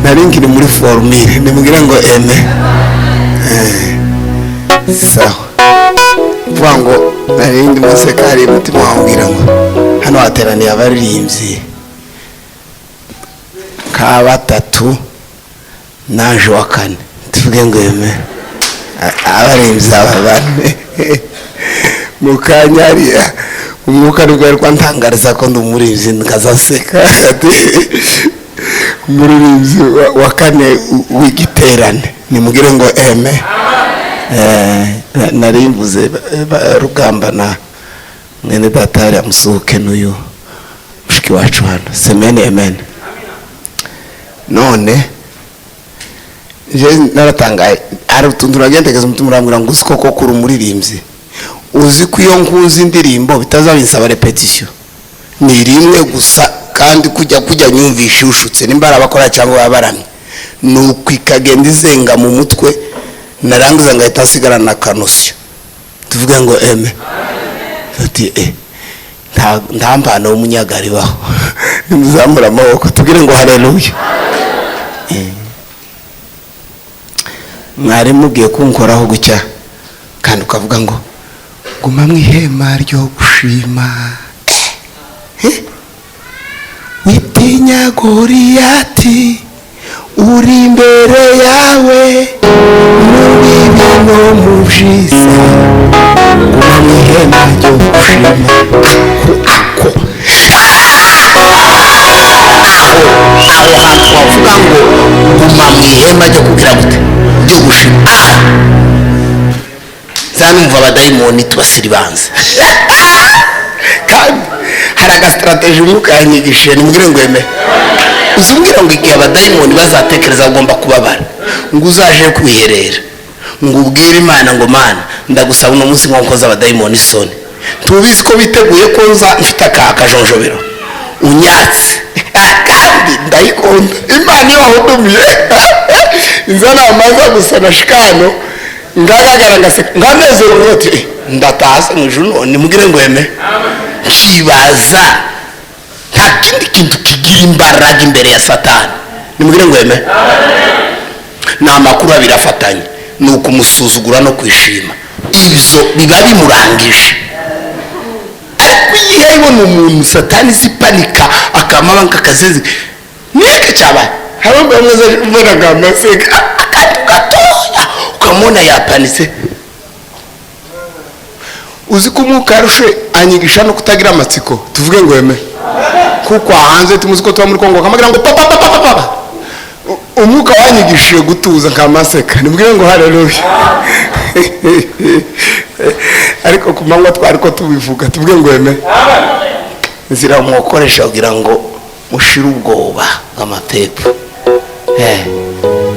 Nari nkiri muri formule, nimubwire ngo eme. Sawa, kuvuga ngo nari ndimo nseka, hari umutima wambwira ngo hano hateraniye abaririmbyi ka batatu, naje wa kane. Tuvuge ngo eme. Abaririmbyi aba bane mu kanya hariya, umwuka nibwo yari kwantangariza ko ndi umuririmbyi, nkazaseka. Ati umuririmbyi wa kane w'igiterane, nimubwire ngo eme. Nari mvuze Rugamba na mwene data hariya musuhuke, n'uyu mushiki wacu hano semene amen. None je naratangaye, hari utuntu uragendageza, umutima urambwira ngo uzi koko kuri umuririmbyi, uzi ko iyo nkunze indirimbo bitazabinsaba répétition, ni rimwe gusa, kandi kujya nyumvisha ushutse nimba ari abakora cyangwa babaramye, ni uko ikagenda izenga mu mutwe, narangiza ngahita nsigarana na kanosiyo. Tuvuge ngo eme. Ati nta mpano w'umunyagari ibaho. Nimuzamura amaboko, tubwire ngo haleluya. Mwari mugiye kunkoraho gutya, kandi ukavuga ngo guma mu ihema ryo gushima. Eh? Witinya Goriyati uri imbere yawe, mu bibi no mu byiza, guma mu ihema ryo gushima. Ako aho hantu wavuga ngo guma mu ihema ryo kugira gute? Ryo gushima. Aha za numva abadayimoni tubasiribanza, kandi hari agastratégie umwuka yanyigishije, nimubwire ngo eme. Uzumbwira ngo igihe abadayimoni bazatekereza ugomba kubabara, ngo uzaje kwiherera, ngo ubwire Imana ngo: "Mana, ndagusaba uno munsi ngo nkoze abadayimoni isoni. Tubizi ko biteguye ko nza mfite aka akajonjobero unyatse." Kandi ndayikunda Imana iyo wahudumiye inzana amaza gusa na shikano, ngagaragara ngaseka, nganezerwa, ati: "Eh, ndatase mu ijuru none." Nimubwire ngo eme. Nkibaza, nta kindi kintu kigira imbaraga imbere ya Satani. Nimubwire ngo eme. Ni amakuru abiri afatanye, ni ukumusuzugura no kwishima. Ibyo biba bimurangije. Ariko iyo ibona umuntu Satani zipanika, akamaba nk'akazenzi niki cyabaye, hari bamwe ubonaga amaseka akantu gatoya, ukamubona yapanitse. Uzi ko umwuka yarushe anyigisha no kutagira amatsiko. Tuvuge ngo wemere, kuko hanze tumuzi ko tuba muri Kongo, bakamubwira ngo papa papa papa papa. Umwuka wanyigishije gutuza nkamaseka. Nimubwire ngo haleluya. Ariko ku manywa twari ko tubivuga. Tuvuge ngo wemere. Inzira mwokoresha kugira ngo mushire ubwoba bw'amapepo.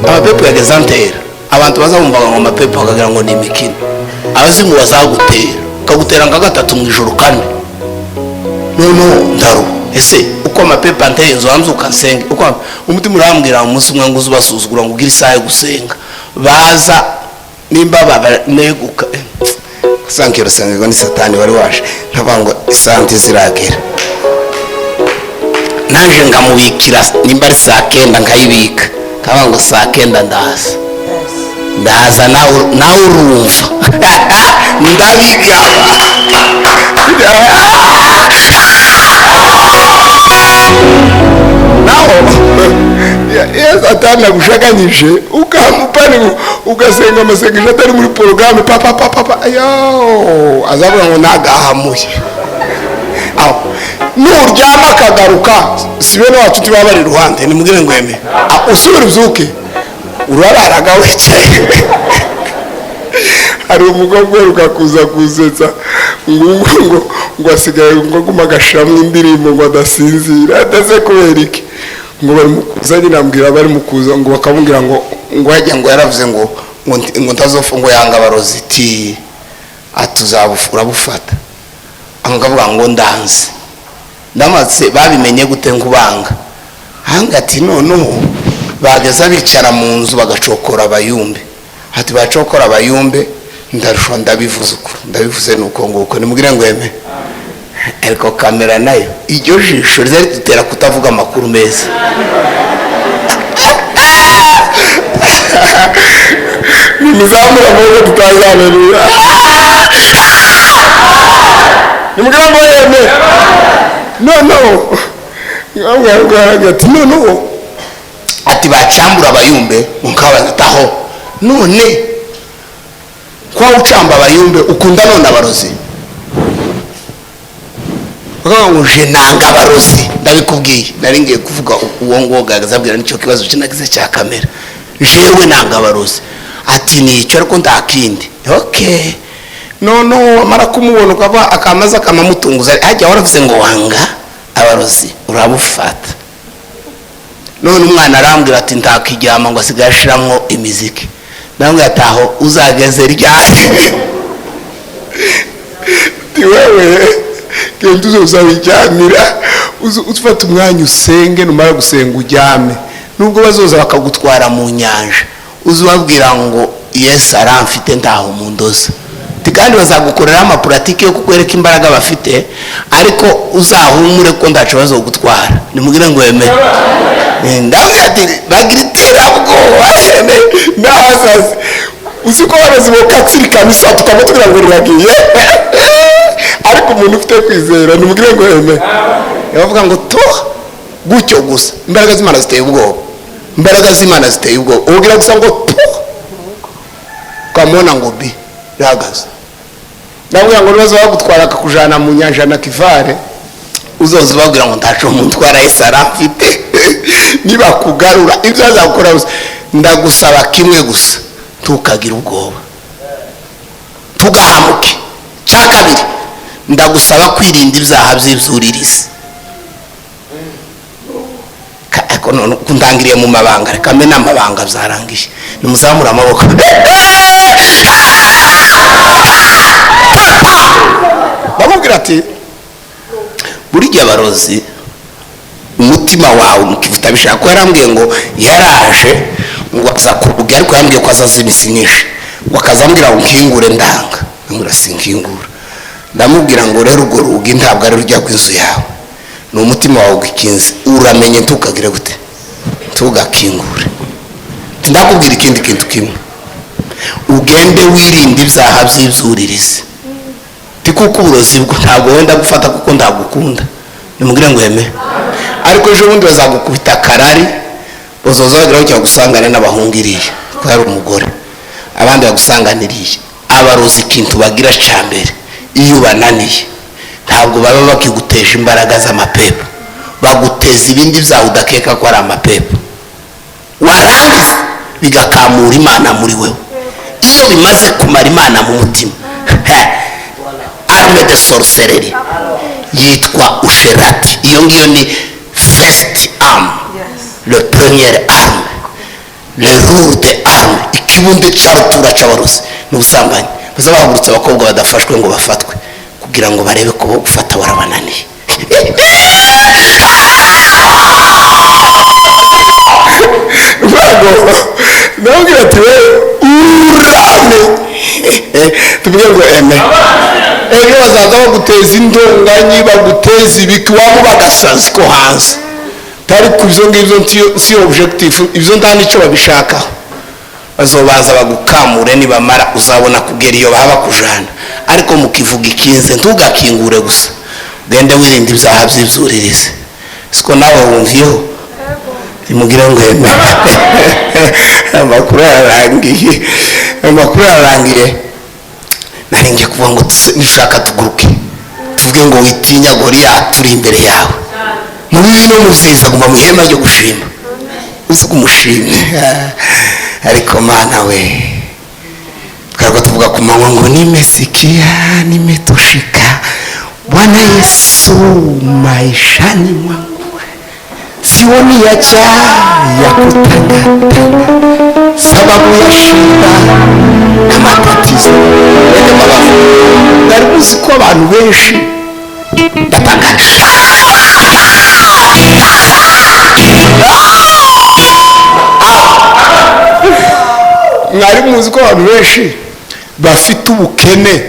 Amapepo yageze antera abantu baza bumvaga ngo amapepo, bakagira ngo ni imikino. Abazimu bazagutera, ukagutera nka gatatu mu ijoro, kane, noneho ndaruha. Ese uko amapepo anteye inzu wanzuka nsenge, uko umutima urambwira umunsi umwe ngo uze ubasuzugura, ngo ugire isaha yo gusenga, baza nimba baneguka sanke urusengero ni Satani wari waje, nkavuga ngo isanti ziragera, naje ngamubikira nimba ari saa 9, nkayibika, nkavuga ngo saa 9 ndaza, ndaza, nawe urumva ndabigaba. Naho iyo Satani agushaganyije, ukamupani, ugasenga amasengesho atari muri porogaramu, papa papa papa, yo azavuga ngo nagahamuye. Aho nuryama akagaruka, si bene wacu tuba bari iruhande. Nimubwire ngo eme. Usubire ubyuke, urararaga wicaye. Hari umukobwa uheruka kuza kusetsa ngo asigaye ngo aguma agashiramo indirimbo ngo adasinzira. Adaze kubera iki? Ngo bari mu kuza nyine, ambwira bari mu kuza, ngo bakamubwira ngo yajya ngo yaravuze ngo ntazofu, ngo yanga abarozi, ti urabufata, akavuga ngo ndanze ndamatse. Babimenye gute nkubanga hanga? Ati noneho bageza bicara mu nzu bagacokora abayumbe. Ati bacokora abayumbe, ndarusha ndabivuze uko ndabivuze, nuko nguko. Nimubwire ngo eme. Ariko kamera nayo, iryo jisho riza ridutera kutavuga amakuru meza. Muzamura amaboko tutazananira. Nimubwira ngo yeme. Noneho ati noneho ati bacambura abayumbe mukabataho. None kwa ucamba abayumbe ukunda none abarozi? Bakavuga ngo je nanga abarozi. Ndabikubwiye, nari ngiye kuvuga uwo nguwo gagazabwira nicyo kibazo kinagize cya kamera. Jewe nanga abarozi. Ati nicyo ariko ndakindi. Okay, noneho amara kumubona ukava akamaze akamamutunguza, hajya waravuze ngo wanga abarozi urabufata. None umwana arambwira ati ntakiryama ngo asigaye ashiramwo imiziki. Ndamubwira ati aho uzageze ryari? Ati wewe genda uzoza wiryamira, ufate umwanya usenge, numara gusenga uryame. Nubwo bazoza bakagutwara mu nyanja, uzubabwira ngo Yesu aramfite ntaho mu ndoza. Kandi bazagukorera amapuratike yo kukwereka imbaraga bafite, ariko uzahumure ko ndacu bazogutwara. Nimubwire ngo wemere. Ndabwira ati bagira iterabwoba n'ahazaza. Uzi ko abarozi bokatsirikana isa tukaba tugira ngo riragiye, ariko umuntu ufite kwizera nimubwire ngo wemere. Bavuga ngo to gutyo gusa. Imbaraga z'Imana ziteye ubwoba, imbaraga z'Imana ziteye ubwoba. Ubwira gusa ngo to, ukamubona ngo bi rihagaze. Ndabwira ngo nibaza bagutwara akakujana mu nyanja na kivare, uzoza ubabwira ngo ntaco mutwara, Yesu aramfite. Nibakugarura ibyo azakora gusa, ndagusaba kimwe gusa, ntukagira ubwoba, tugahamuke. Cya kabiri, ndagusaba kwirinda ibyaha by'ibyuririzi. Ariko none kundangiriye mu mabanga, reka mbe n'amabanga byarangiye. Nimuzamure amaboko. Bamubwira ati burya abarozi umutima wawe mukivuta bishaka. Ko yarambwiye ngo yaraje ngo aza kurugi, ariko yarambwiye ko azaza iminsi myinshi, ngo akazambwira ngo nkingure, ndanga ndamubwira sinkingura. Ndamubwira ngo rero urwo rugi ntabwo ari rujya ku inzu yawe, ni umutima wawe ugikinze, uramenye ntukagire gute, ntugakingure. Ndakubwira ikindi kintu kimwe, ugende wirinde ibyaha by'ibyuririzi. Kuko uburozi bwo ntabwo wenda gufata kuko ndagukunda. Nimubwire ngo yeme. Ariko ejo bundi bazagukubita karari, bazoza bagira bajya bagusangane n'abahungiriye ko yari umugore, abandi bagusanganiriye. Abarozi ikintu bagira cya mbere, iyo bananiye ntabwo baba bakiguteje imbaraga z'amapepo, baguteza ibindi byaha udakeka ko ari amapepo, warangiza bigakamura Imana muri wewe. Iyo bimaze kumara Imana mu mutima, arme de sorcellerie yitwa usherati. Iyo ngiyo ni first arm, le premier arme, le lourde arme, ikibunde cya rutura cy'abarozi ni ubusambanyi. Baza bahagurutse abakobwa badafashwe ngo bafatwe, kugira ngo barebe ko gufata warabananiye. Ntabwo ndababwira ati we urame, tuvuge ngo eme. Ejo bazaza baguteza indonganyi, baguteza ibiki, waba bagasazi ko hanze. Ariko ibyo ngibyo si objectif, ibyo nta nicyo babishakaho. Bazobanza bagukamure, nibamara uzabona kugera iyo baba bakujana. Ariko mukivuga ikinze ntugakingure gusa, ugende wirinde ibyaha by'ibyuririzi. Siko nawe wumviyeho? Nimubwire ngo yeme. Amakuru ararangiye, amakuru ararangiye. Nari ngiye kuvuga ngo nishaka tuguruke, tuvuge ngo witinya Goliyati uri imbere yawe. Mu bibi no mu byiza guma mu ihema ryo gushima, uzi kumushimye. Ariko Mana we, twarwa tuvuga ku manywa ngo nimesikia nimetoshika, Bwana Yesu maishani mwangu, sioni haja ya kutangatanga, sababu ya shida na matatizo. Wende mabavu, nari muzi ko abantu benshi batangara. Mwari muzi ko abantu benshi bafite ubukene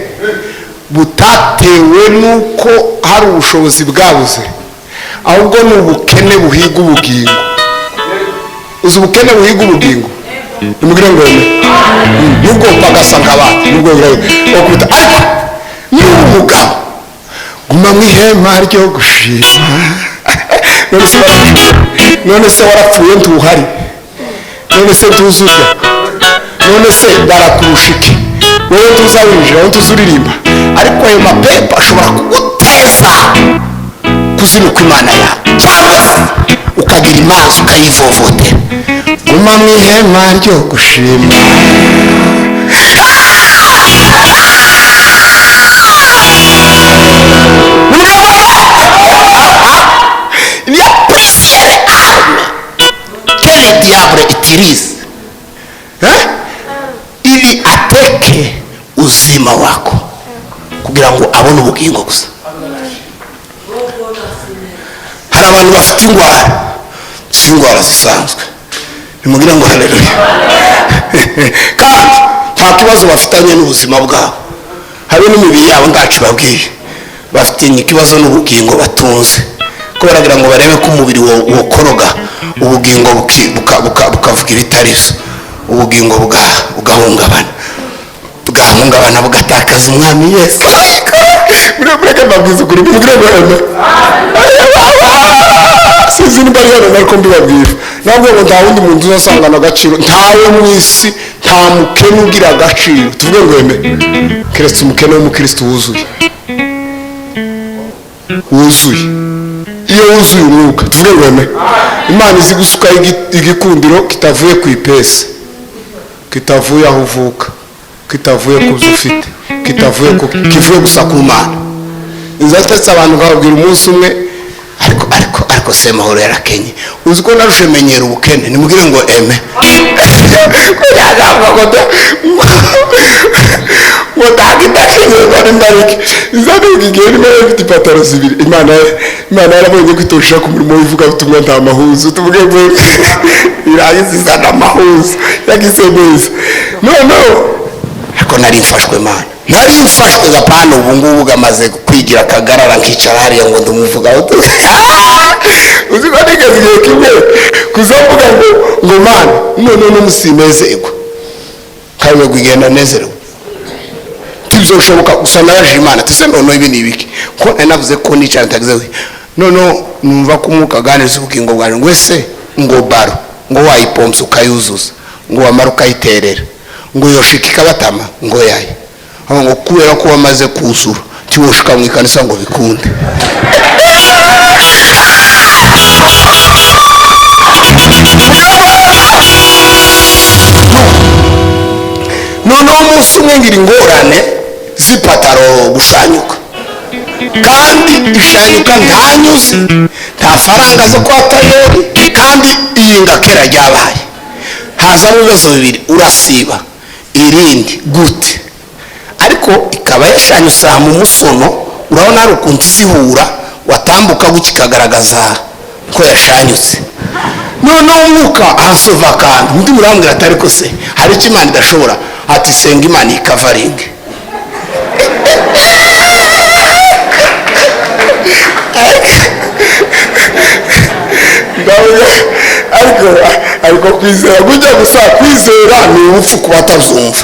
butatewe nuko hari ubushobozi bwabuze, ahubwo ni ubukene buhiga ubugingo. Uzi ubukene buhiga ubugingo? Nimubwire ngo eme. Nubwo upagasa nk'abandi, nubwo bakubita, ariko niba umugabo guma mu ihema ryo gushima. None se warapfuye ntuhari? None se ntuzurya? None se barakurusha iki? Wowe tuza winjira, wowe tuza uririmba, ariko ayo mapepa ashobora kuguteza kuzinukwa Imana yawe, cyangwa se ukagira imanza ukayivovotera. Guma mu ihema ryo gushima. Il y a plusieurs armes que le diable utilise, hein? Ili ateke uzima wako kugira ngo abone ubugingo gusa. Hari abantu bafite indwara, si indwara zisanzwe, nimubwire ngo haleluya. Kandi nta kibazo bafitanye n'ubuzima bwabo, habe n'imibiri yabo ntacu babwiye, bafitanye ikibazo n'ubugingo batunze, ko baragira ngo barebe ko umubiri wokoroga, ubugingo bukavuga ibitari byo, ubugingo bugahungabana, bugahungabana, bugatakaza umwami Yesu. Mureke mbabwize ukuri, mubwire ngo eme. Sinzi niba ari hano ariko mbibabwira, nabwo ngo nta wundi muntu uzasangana agaciro, ntawe mu isi, nta mukene ugira agaciro, tuvuge ngo eme, keretse umukene w'umukristo wuzuye, wuzuye. Iyo wuzuye umwuka, tuvuge ngo eme, Imana izi gusuka igikundiro kitavuye ku ipesi, kitavuye aho uvuka, kitavuye ku byo ufite, kitavuye ku, kivuye gusa ku Mana. Inzatetse abantu nkababwira umunsi umwe, ariko ariko ariko Semahoro yarakenye, uzi ko narushe menyera ubukene, nimubwire ngo eme. Ngo ndagitakenye ngo ndareke izabega igihe niba mfite ipataro zibiri. Imana yarabonye ko itoshira ku murimo w'ivugabutumwa nta mahuzu, tuvuge ngo irangiza izana amahuzu, yagize neza. Noneho ariko nari mfashwe Mana, nari mfashwe gapana, ubu ngubu gamaze kwigira akagarara, nkicara hariya ngo ndumuvuga. Uzi ko nigeze igihe kimwe kuzavuga ngo ngo Mana none n'umusinezerwa, kawe kugenda nezerewe tibizoshoboka. Gusa naraje Imana tuse none ibi ni ibiki, ko nari navuze ko nicara ntagize we. Noneho numva ko umwuka aganiriza ubugingo bwanjye ngo ese ngo baro ngo wayipompye ukayuzuza, ngo wamara ukayiterera, ngo yoshika ikabatama, ngo yaye ngo kubera ko wamaze kuzura tiwoshika mu ikanisa ngo bikunde. Noneho umunsi umwe ngira ingorane z'ipataro gushanyuka, kandi ishanyuka ntanyuze, nta faranga zo kwa tayori, kandi iyi ngakera ryabaye. Hazamo ibibazo bibiri, urasiba irindi gute, ariko ikaba yashanyutse mu musono, urabona hari ukuntu izihura watambuka gutya ikagaragaza ko yashanyutse. Noneho umwuka ahasova akantu, undi murambwira ati ariko se hari icyo Imana idashobora, ati senga Imana ikavaringe. Ariko kwizera gujya gusa, kwizera ni ubupfu ku batazumva,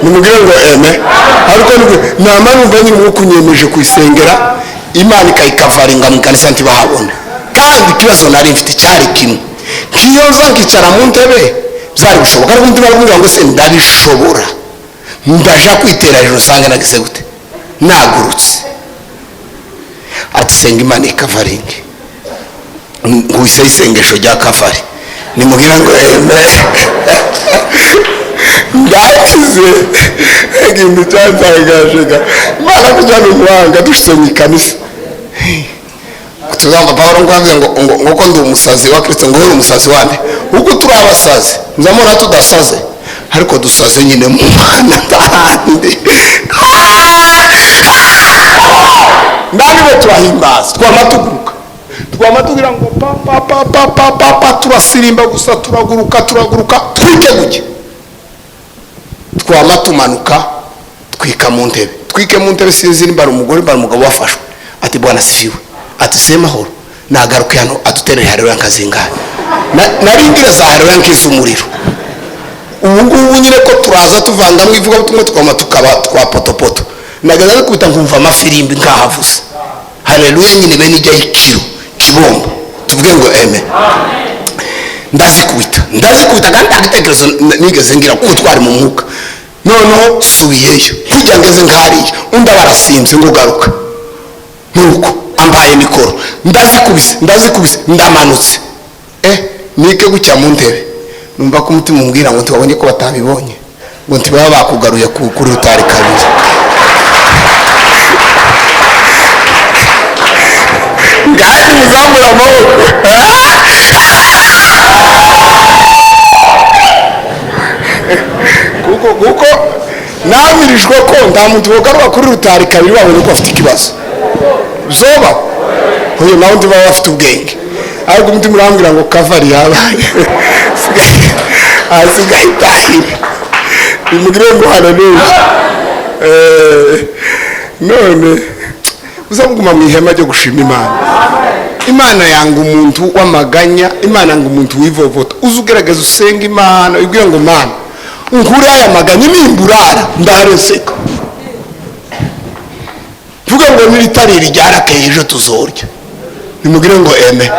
nimubwire ngo eme. Ariko namara numva nyine umwuka unyemeje kuyisengera Imana ikayikavaringa mu kanisa ntibahabona. Kandi ikibazo nari mfite cyari kimwe, nk'iyo nza nkicara mu ntebe byari gushoboka, ariko umutima arakubwira ngo se ndabishobora, ndaja kwitera hejuru usanga nagize gute, nagurutse. Ati senga Imana ikavaringe, nkubise isengesho rya kavari, nimubwira ngo eme. Ndakize ikintu cyantangaje, Imana kujyana umuhanga dushyize mu ikanisa. Tuzamba Pawulo ngo avuze ngo ngo ndi umusazi wa Kristo, ngo uri umusazi wande, ubwo turi abasazi nzamura tudasaze, ariko dusaze nyine mu Mana kandi ndaniwe turahimbaza, twamatuguruka, twamatugira ngo pa pa pa pa pa pa pa, turasirimba gusa, turaguruka turaguruka, twike guke, twamatumanuka twika mu ntebe, twike mu ntebe. Sinzi nimba ari umugore nimba ari umugabo wafashwe, ati Bwana sifiwe, ati Semahoro nagaruke hano aduterere haleluya nkazingahe, narindira za haleluya nkiza umuriro. Ubu ngubu nyine ko turaza tuvangamo ivugabutumwa, tukaba tukaba twa potopoto. Nageza gukubita nkumva amafirimbi nkahavuze haleluya nyine, bene ijyaho ikiro kibombo. Tuvuge ngo amen. Ndazikubita, ndazikubita, kandi nta gitekerezo nigeze ngira kuko twari mu mwuka. Noneho subiyeyo kujya ngeze nkariya, undi aba arasinze ngo garuka, nuko ambaye mikoro, ndazikubise, ndazikubise, ndamanutse, nike gutya mu ntebe, numva ko umutima umbwira ngo ntibabonye ko batabibonye, ngo ntibaba bakugaruye kuri rutari kabiri. Ngaho muzamura amaboko. Kuko namirijwe ko nta muntu wogaruka kuri rutari kabiri babonye ko afite ikibazo zoba uyu nawe undi baba bafite ubwenge, ariko umutima urambwira ngo kavari yabaye, asigaye itahira. Bimugire ngo haleluya. None uzaguma mu ihema ryo gushima Imana. Imana yanga umuntu w'amaganya, Imana yanga umuntu wivovota. Uze ugerageza usenga Imana, ubwire ngo Mana nkure aya maganya, nimburara ndareseka, vuga ngo niritariri ryarakeye ejo tuzorya. Nimugire ngo eme.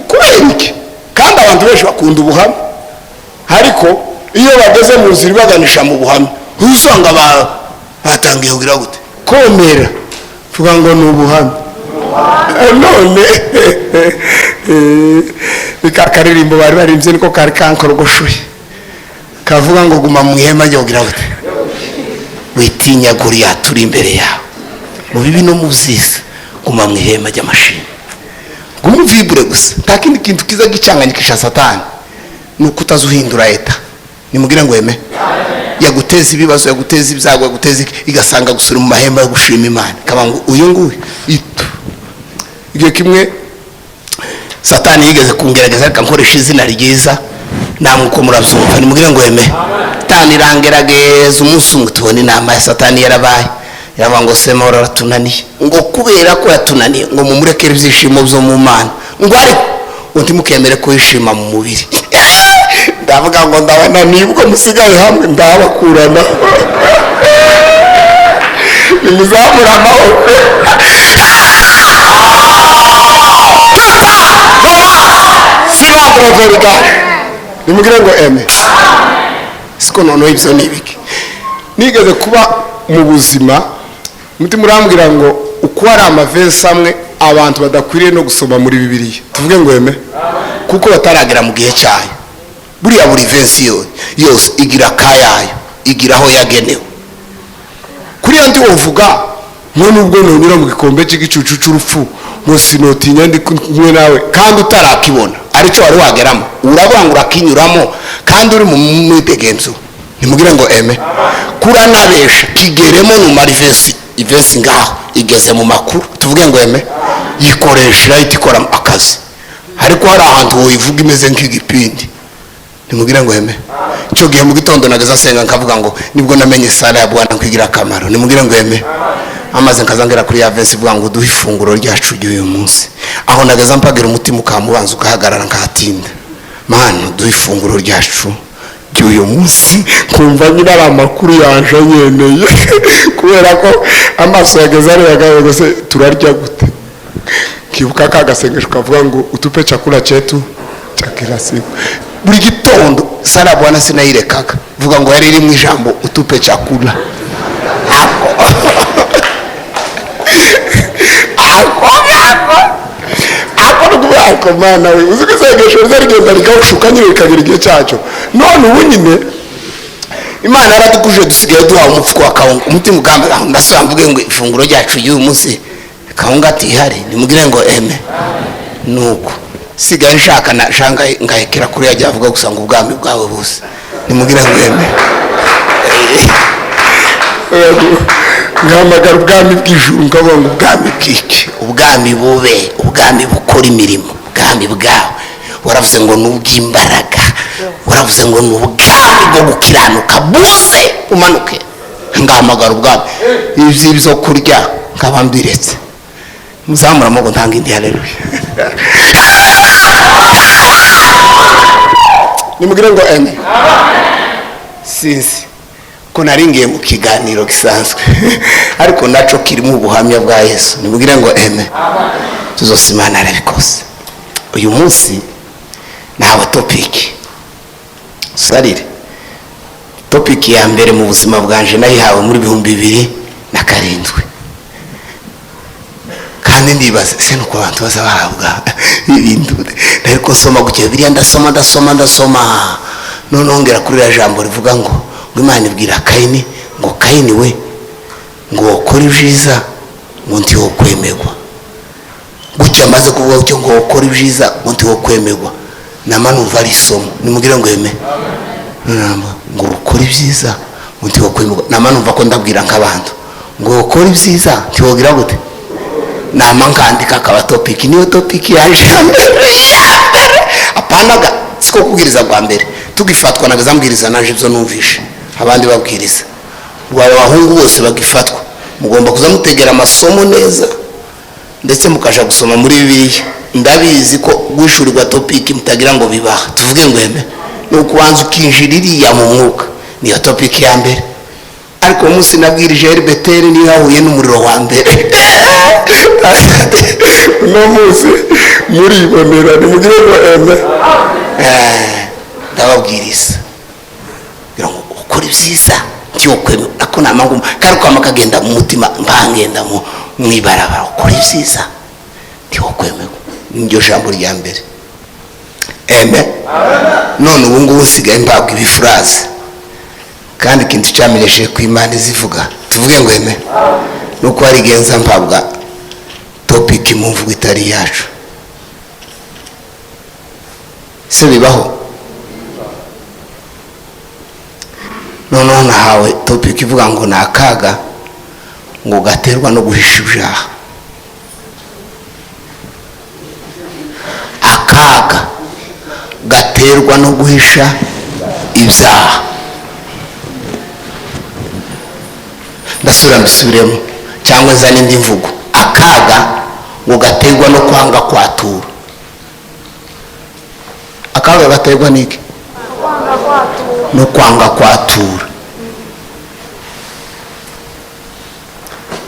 Kubera iki? Kandi abantu benshi bakunda ubuhamya, ariko iyo bageze mu nzira ibaganisha mu buhamya usanga batangiye kugira gute komera, vuga ngo ni ubuhamya. None ni ka karirimbo bari barimbye niko kari kankorogoshuye, kavuga ngo guma mu ihema ryo kugira gute, witinya Goliyati uri imbere yawe, mu bibi no mu byiza, guma mu ihema ry'amashimwe, guma uvibure gusa. Nta kindi kintu kiza gicanganyikisha Satani ni uko utazuhindura eta. Nimugire ngo eme. Yaguteza ibibazo, yaguteza ibyago, yaguteza igasanga gusura mu mahema yo gushima Imana, ikaba ngo uyu nguyu itu. Igihe kimwe Satani yigeze kungerageza, reka nkoresha izina ryiza namwe uko murabyumva. Nimugire ngo eme. Satani irangerageza umunsi umwe, tubona inama ya Satani yarabaye, iravuga ngo Semahoro aratunaniye, ngo kubera ko yatunaniye ngo mumurekere ibyishimo byo mu Mana, ngo ariko ngo ntimukemere ko yishima mu mubiri. Ndavuga ngo ndabona nibwo musigaye hamwe ndabakurana. Nimuzamura amaboko. Sibaproverga. Nimugire ngo eme. Siko noneho ibyo ni ibiki. Nigeze kuba mu buzima, umutima urambwira ngo uko ari amavensi amwe abantu badakwiriye no gusoma muri Bibiliya. Tuvuge ngo eme. Kuko bataragera mu gihe cyayo. Buriya buri vensi yose igira akayayo, igira aho yagenewe. Kuri iyo ndi uvuga ngo nubwo nonyura mu gikombe cy'igicucu cy'urupfu ngo sinotinya ndi kumwe nawe, kandi utarakibona aricyo wari wageramo, uravuga ngo urakinyuramo kandi uri mu mwidegemzo. Nimugire ngo eme. Kuranabesha kigeremo numara ivesi ngaho igeze mu makuru. Tuvuge ngo eme. Yikoresha irahita ikora akazi, ariko hari ahantu woyivuga imeze nk'igipindi. Nimugire ngo eme. Icyo gihe mu gitondo nageze asenga nkavuga ngo nibwo namenye sala ya Bwana kwigira akamaro. Nimugire ngo eme. Amaze nkazangera kuri ya vesi ivuga ngo duhe ifunguro ryacu ry'uyu munsi. Aho nageze mpagira umutima ukamubanza ukahagarara nkahatinda. Mana duhe ifunguro ryacu ry'uyu munsi, nkumva nyine ari amakuru yaje nyeneye kubera ko amaso yageze areba ngo se turarya gute. Kibuka ka gasengesho kavuga ngo utupe chakula chetu cha kila siku. Buri gitondo sala ya Bwana sinayirekaga, vuga ngo yari iri mu ijambo utupe chakula. Ako mana we, uzi ko isengesho riza rigenda rikawushuka nyine rikagera igihe cyacyo. None ubu nyine Imana yaradukuje, dusigaye duhawe umufuko wa kawunga. Umutima ugamba aho ndasaba mvuge ngo ifunguro ryacu ry'uyu munsi kawunga atihari. Nimugire ngo eme. Nuko sigaye nshaka na shanga ngahekera kuri yajya avuga gusa ngo ubwami bwawe bose. Nimugire ngo eme. Ngamagara ubwami bw'ijuru, nkavuga ngo ubwami bw'iki? Ubwami bube, ubwami bukora imirimo, ubwami bwawe. Waravuze ngo ni ubw'imbaraga, waravuze ngo ni ubwami bwo gukiranuka, buze umanuke. Ngahamagara ubwami, ibyo byo kurya nkaba mbiretse. Muzamura amaboko ntanga indi haleluya. Nimugire ngo eme. Sinzi ko naringiye mu kiganiro gisanzwe, ariko naco kirimo ubuhamya bwa Yesu. Nimugire ngo eme. Tuzose Imana yarabikoze. Uyu munsi nawe topic sarire, topic ya mbere mu buzima bwanje nayihawe muri 2007, kandi ndibaza se nuko abantu baza bahabwa ibintu. Ariko nsoma gutya biriya, ndasoma ndasoma ndasoma, noneho ngera kuri iriya jambo rivuga ngo Imana ibwira Kayini ngo Kayini we, ngo ukore ibyiza ngo ntiwokwemerwa. Gutya amaze kuvuga gutyo ngo ukore ibyiza ngo ntiwokwemerwa, nama numva ari isomo. Nimugire ngo eme. Ngo ukore ibyiza ngo ntiwokwemerwa, nama numva ko ndabwira nk'abantu ngo ukore ibyiza ntiwogira gute. Nama nkandika akaba topic, niyo topic yaje ya mbere. Apanaga siko kubwiriza bwa mbere tugifatwa, nagaza mbwiriza naje ibyo numvishe abandi babwiriza. Ngo abahungu bose bagifatwa mugomba kuza mutegera amasomo neza, ndetse mukaja gusoma muri Bibiliya. Ndabizi ko guhishurirwa topic mutagira ngo bibaha, tuvuge ngo eme, ni ukubanza ukinjira iriya mu mwuka. Niyo topic ya mbere. Ariko umunsi nabwirije Herbeteri niyo yahuye n'umuriro wa mbere. Uno munsi muribonera, nimugire ngo eme. Ndababwiriza kugira ngo ukore ibyiza ntiwokwemera, ako nama nguma kandi kwama kagenda mu mutima, mpangenda mu mwibarabara, ukora ibyiza ntiwokwemerwa. Niryo jambo rya mbere. Eme. None ubu ngubu nsigaye mbabwa ibifurazi, kandi ikintu cyamenyesheje ku Imana izivuga, tuvuge ngo eme, nuko hari igihe mpabwa topic mu mvugo itari yacu. Se bibaho? Noneho nahawe topic ivuga ngo ni akaga ngo gaterwa no guhisha ibyaha. Akaga gaterwa no guhisha ibyaha. Ndasubira mbisubiremo cyangwa nzane indi mvugo. Akaga ngo gaterwa no kwanga kwatura. Akaga gaterwa n'iki? No kwanga kwatura.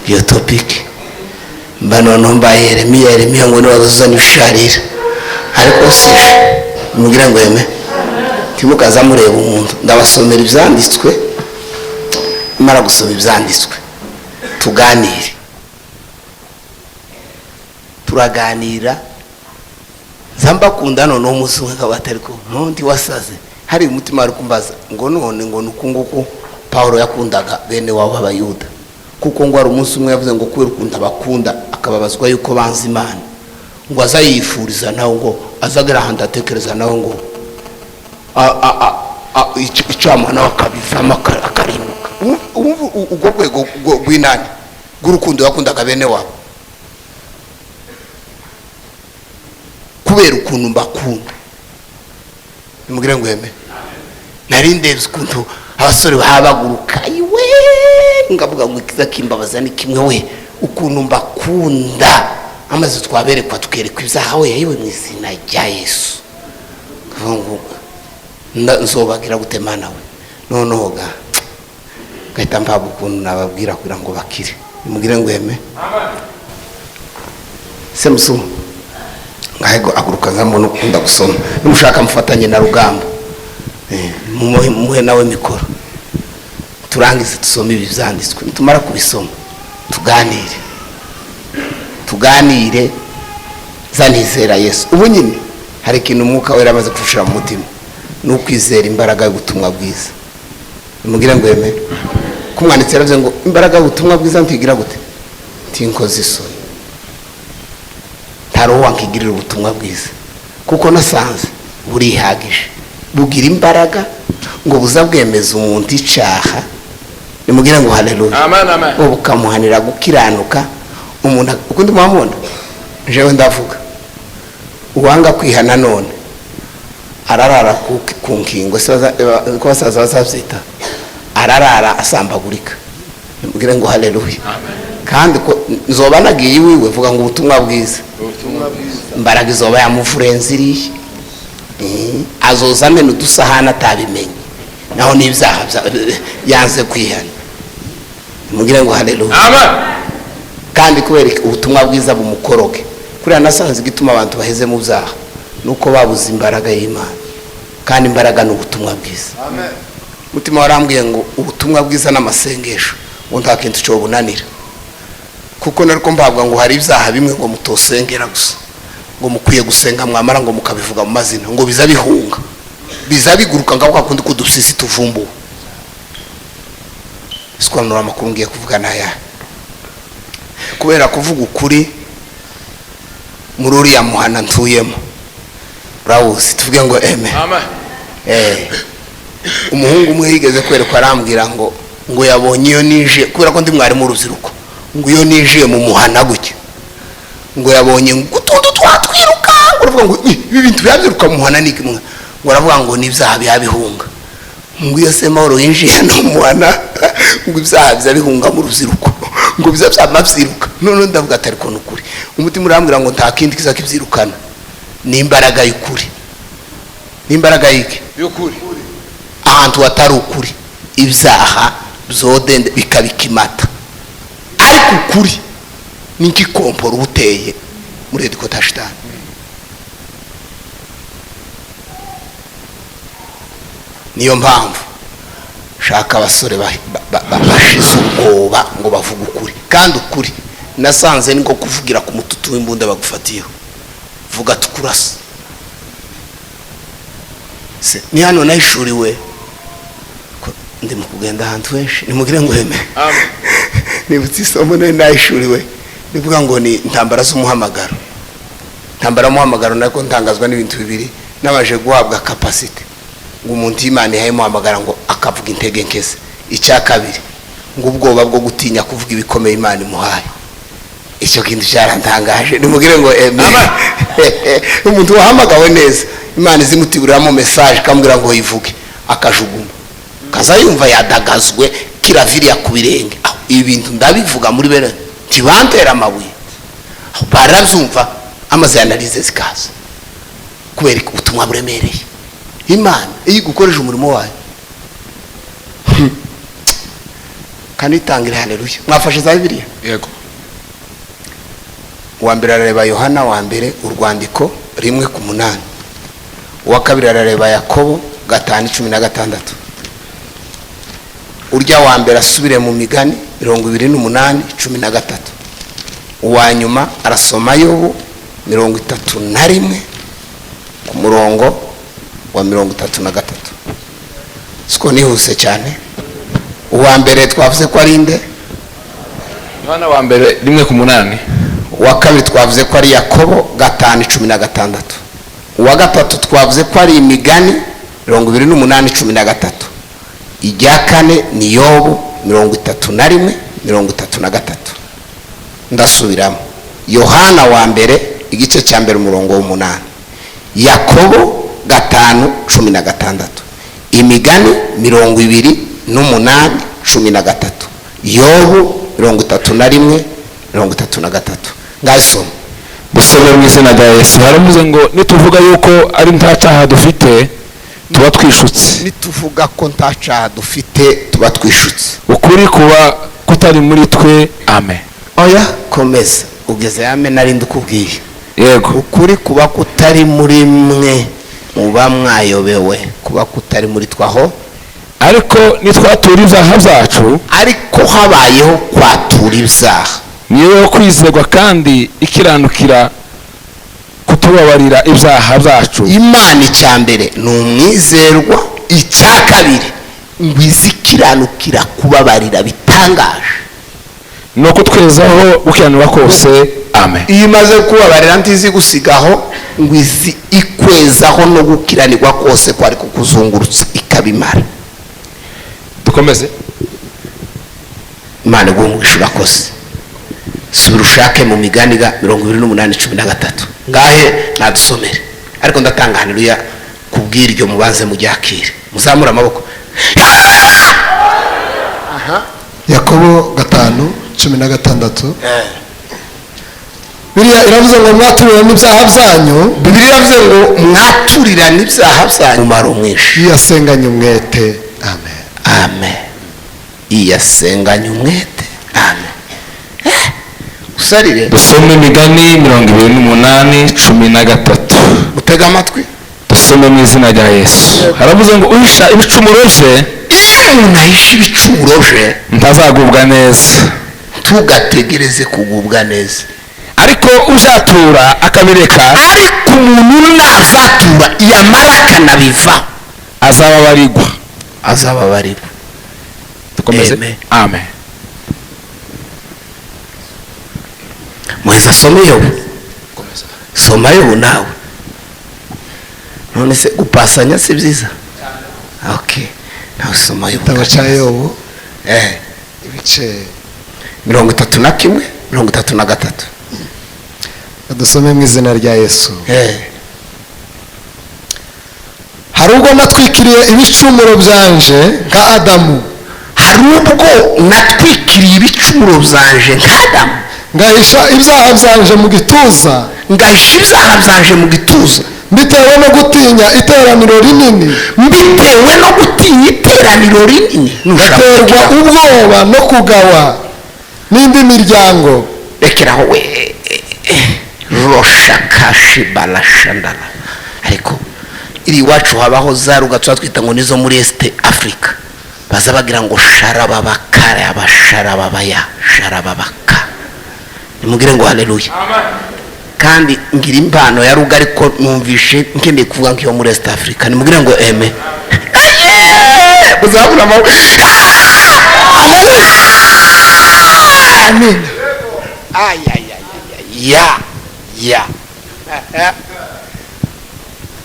Iyo topic mba noneho mbaye Yeremiya. Yeremiya ngo niwe wazuzana ibisharira, ariko si mubwira ngo yeme. Ntimukaza mureba umuntu, ndabasomera ibyanditswe. Nimara gusoma ibyanditswe tuganire, turaganira. Zambakunda noneho umunsi umwe akaba ko ntundi wasaze, hari umutima wari kumbaza ngo none ngo nuku nguku Paulo yakundaga bene wabo b'Abayuda, kuko ngo hari umunsi umwe yavuze ngo kubera ukuntu abakunda akababazwa yuko banze Imana, ngo azayifuriza nawe, ngo azagera ahantu atekereza nawe ngo icyamuha nawe akabivamo akarimuka. Ubwo rwego rw'inani rw'urukundo yakundaga bene wabo, kubera ukuntu mbakunda. Nimugire ngo eme. Nari ndebye ukuntu abasore bahabaguruka, iwe ngavuga ngo ikiza kimbabaza ni kimwe we, ukuntu mbakunda. Amaze twaberekwa tukerekwa ibyaha we, yewe mu izina rya Yesu. Ngo nzobagira gute Mana we? Noneho ga gahita mpabwa ukuntu nababwira kugira ngo bakire. Nimugire ngo eme. Semusu ngahego aguruka nzambona ukunda gusoma. Nimushaka mufatanye na Rugamba, muhe nawe mikoro, turangize tusome ibi byanditswe. Nitumara kubisoma tuganire, tuganire zanizera Yesu. Ubu nyine hari ikintu umwuka wera amaze kufushira mu mutima, ni ukwizera imbaraga y'ubutumwa bwiza. Nimugire ngo eme. Kumwanditsi yaravuze ngo imbaraga y'ubutumwa bwiza ntigira gute? Ntinkoze isoni. Ntari wankigirira ubutumwa bwiza, kuko nasanze burihagije, bugira imbaraga ngo buzabwemeza umuntu icaha. Nimugire ngo haleluya. Amen, amen. Ngo bukamuhanira gukiranuka umuntu. Ukundi muhamubona jewe ndavuga uwanga kwihana none ararara ku nkingo, se ko basaza bazabyita, ararara asambagurika. Nimugire ngo haleluya. Kandi ko nzoba nagiye iwiwe vuga ngo ubutumwa bwiza, imbaraga izoba yamuvurenze iriya. Azoza amena udusahani atabimenye, naho n'ibyaha yanze kwihana. Mugire ngo haleluya. Amen. Kandi kubera ubutumwa bwiza bumukoroge. Kuriya nasanze igituma abantu baheze mu byaha nuko babuze imbaraga y'Imana, kandi imbaraga ni ubutumwa bwiza. Amen. Mutima warambwiye ngo ubutumwa bwiza n'amasengesho ngo nta kintu cyo bunanira, kuko nariko mbabwa ngo hari ibyaha bimwe ngo mutosengera gusa, ngo mukwiye gusenga mwamara ngo mukabivuga mu mazina, ngo biza bihunga, biza biguruka ngo kwa kundi kudusisi tuvumbuwe. Sikwanura amakuru ngiye kuvuga naya, kubera kuvuga ukuri muri uriya muhana ntuyemo urawuzi, tuvuge ngo amen. Amen. Umuhungu umwe yigeze kwerekwa arambwira ngo yabonye iyo ninjiye, kubera ko ndi mwarimu w'urubyiruko, ngo iyo ninjiye mu muhana gutya ngo yabonye ngo utuntu twatwiruka, ngo aravuga ngo ibi bintu byabyiruka mu muhana ni iki? Ngo aravuga ngo n'ibyaha byabihunga, ngo iyo Semahoro yinjiye no mu muhana ngo ibyaha byabihunga mu rubyiruko, ngo biza byamabyiruka. None ndavuga ati ariko ni ukuri, umutima urambwira ngo nta kindi kiza kibyirukana, ni imbaraga y'ukuri. Ni imbaraga y'iki? Y'ukuri. Ahantu hatari ukuri ibyaha byodende bikabikimata, ariko ukuri ni nk'ikomporo uteye muri edikota shitani. Niyo mpamvu shaka abasore bashize ubwoba ngo bavuge ukuri, kandi ukuri nasanze niko kuvugira ku mututu w'imbunda bagufatiyeho, vuga tukurasa. Se ni hano nahishuriwe ndi mu kugenda ahantu henshi, nimugire ngo heme. Amen. Nibutse isomo nari nahishuriwe rivuga ngo ni intambara z'umuhamagaro. Intambara y'umuhamagaro nako ntangazwa n'ibintu bibiri, nabaje guhabwa capacity ngo umuntu Imana ihaye muhamagara ngo akavuga intege nke ze. Icya kabiri ngo ubwoba bwo gutinya kuvuga ibikomeye Imana imuhaye. Icyo kintu cyarantangaje, nimugire ngo amen. Amen. Umuntu wahamagawe neza Imana izimutiburiramo message ikamubwira ngo yivuge, akajuguma kaza yumva yadagazwe kiraviriya ku birenge. Aho ibi bintu ndabivuga muri bene ntibantera amabuye, aho barabyumva amaze analyse zikaza, kubera ubutumwa buremereye. Imana iyo igukoresha umurimo wayo kandi itangira. Haleluya. Mwafashe za Bibiliya? Yego. Uwa mbere arareba Yohana wa mbere urwandiko 1:8, uwa kabiri arareba Yakobo 5:16, urya wa mbere asubire mu migani 28:13, uwa nyuma arasoma Yobu 31 ku murongo wa 33. Siko nihuse cyane. Uwa mbere twavuze ko ari nde? Yohana wa mbere 1:8. Uwa kabiri twavuze ko ari Yakobo 5:16, uwa gatatu twavuze ko ari imigani 28:13, ijya kane ni Yobu 31:33. Ndasubiramo Yohana wa mbere igice cya mbere umurongo w'umunani, Yakobo 5:16, imigani 28:13, Yobu 31:33. Ngasoma Dusome mu izina rya Yesu. Haravuze ngo nituvuga yuko ari nta cyaha dufite tuba twishutse. Nituvuga ko nta cyaha dufite tuba twishutse. Ukuri kuba kutari muri twe. Amen. Oya komeza ugeze amen nari ndukubwiye. Yego. Ukuri kuba kutari muri mwe muba mwayobewe, kuba kutari muri twaho. Ariko nitwatura ibyaha byacu, ariko habayeho kwatura ibyaha, niyo kwizerwa kandi ikiranukira kutubabarira ibyaha byacu. Imana icya mbere ni umwizerwa, icya kabiri ngo izikiranukira kubabarira bitangaje, no kutwezaho gukiranura kose. Amen. Iyo imaze kubabarira ntizi gusigaho, ngo izi ikwezaho no gukiranirwa kose kwari kukuzungurutsa ikabimara. Dukomeze. Imana iguhe urakoze. Subira ushake mu migani ga 28:13 ngahe nadusomere, ariko ndatanga haleluya kubw'iryo mubanze mujyakire, muzamure amaboko. Yakobo 5:16. Biriya iravuze ngo mwaturirane n'ibyaha byanyu. Bibiliya iravuze ngo mwaturirane ibyaha byanyu, umumaro mwinshi. Iyo asenganye umwete. Amen. Amen. Iyo asenganye umwete. Amen. Usarire. Dusome Imigani 28:13. Mutega amatwi. Dusome mu izina rya Yesu. Haravuze ngo uhisha ibicumuro bye, Iyo umuntu ahisha ibicumuro bye, ntazagubwa neza. Tugategereze kugubwa neza. Ariko uzatura akabireka, Ariko umuntu nazatura yamara akanabiva, azababarirwa. Azababarirwa. Dukomeze. Amen. Amen. Muheza, asome Yobu. Soma Yobu nawe. None se gupasanya si byiza? Okay, nawe soma Yobu. Igitabo cya Yobu, ibice 31, 33. Dusome mu izina rya Yesu. Hari ubwo natwikiriye ibicumuro byanje nka Adamu. Hari ubwo natwikiriye ibicumuro byanje nka Adamu. Ngahisha ibyaha byanje mu gituza. Ngahisha ibyaha byanje mu gituza. Mbitewe no gutinya iteraniro rinini. Mbitewe no gutinya iteraniro rinini. Ngaterwa ubwoba no kugawa n'indi miryango. Rekeraho we. Roshakashibalashandala. Ariko iri iwacu habaho za ruga tuba twita ngo nizo muri East Africa, baza bagira ngo sharababakara, abasharababaya, sharababaka. Nimubwire ngo haleluya. Kandi ngira impano ya ruga, ariko numvishe nkeneye kuvuga nk'iyo muri East Africa. Nimubwire ngo amen. Muzabura amaboko. Amen. Ay, ay, ay, ay, ya ya.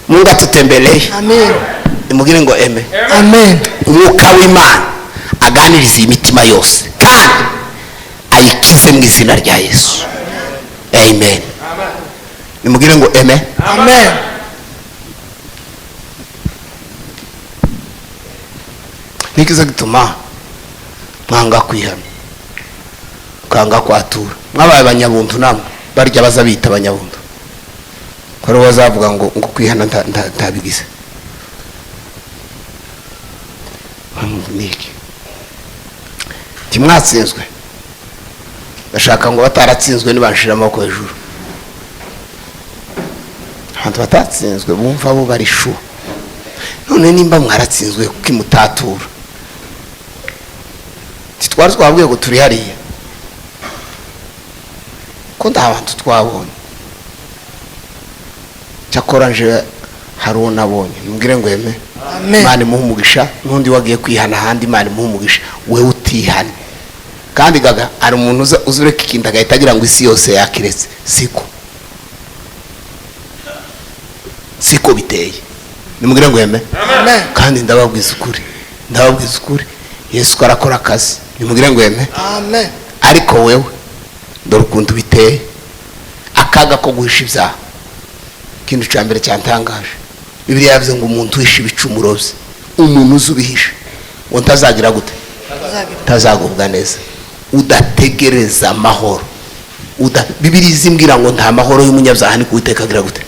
Mungu atutembelee. Amen. Nimubwire ngo amen. Amen. Umwuka w'Imana aganiriza iyi mitima yose kandi ayikize mu izina rya Yesu. Amen. Nimubwire ngo amen. Amen. Nikiza gituma mwanga kwihana, mukanga kwatura, mwabaye abanyabuntu. Namwe barya baza bita abanyabuntu, ko aribo bazavuga ngo kwihana ntabigize niki. Ntimwatsinzwe? Ndashaka ngo bataratsinzwe nibanshira amaboko hejuru. Abantu batatsinzwe bumva bo bari shu. None nimba mwaratsinzwe, kuki mutatura? Titwari twabwiye ngo turi hariya, ko nta bantu twabonye? Cyakora nje hari uwo nabonye. Mbwire ngo amen. Amen. Imana imuhe umugisha. N'undi wagiye kwihana ahandi, Imana imuhe umugisha. Wewe utihane kandi gaga, hari umuntu uza uzureka ikintu agahita agira ngo isi yose yakiretse. Siko biteye. Nimubwire ngo amen. Amen. Kandi ndababwiza ukuri, ndababwiza ukuri, Yesu ko arakora akazi. Nimubwire ngo amen. Amen. Ariko wewe dore ukuntu biteye, akaga ko guhisha ibyaha. Ikintu cya mbere cyantangaje, Bibiliya yavuze ngo umuntu uhisha ibicumuro bye, umuntu uzi ubihisha, ngo ntazagira gute? Ntazagubwa neza. Udategereza amahoro. Bibiliya izimbwira ngo nta mahoro y'umunyabyaha ni kuwiteka agira gute?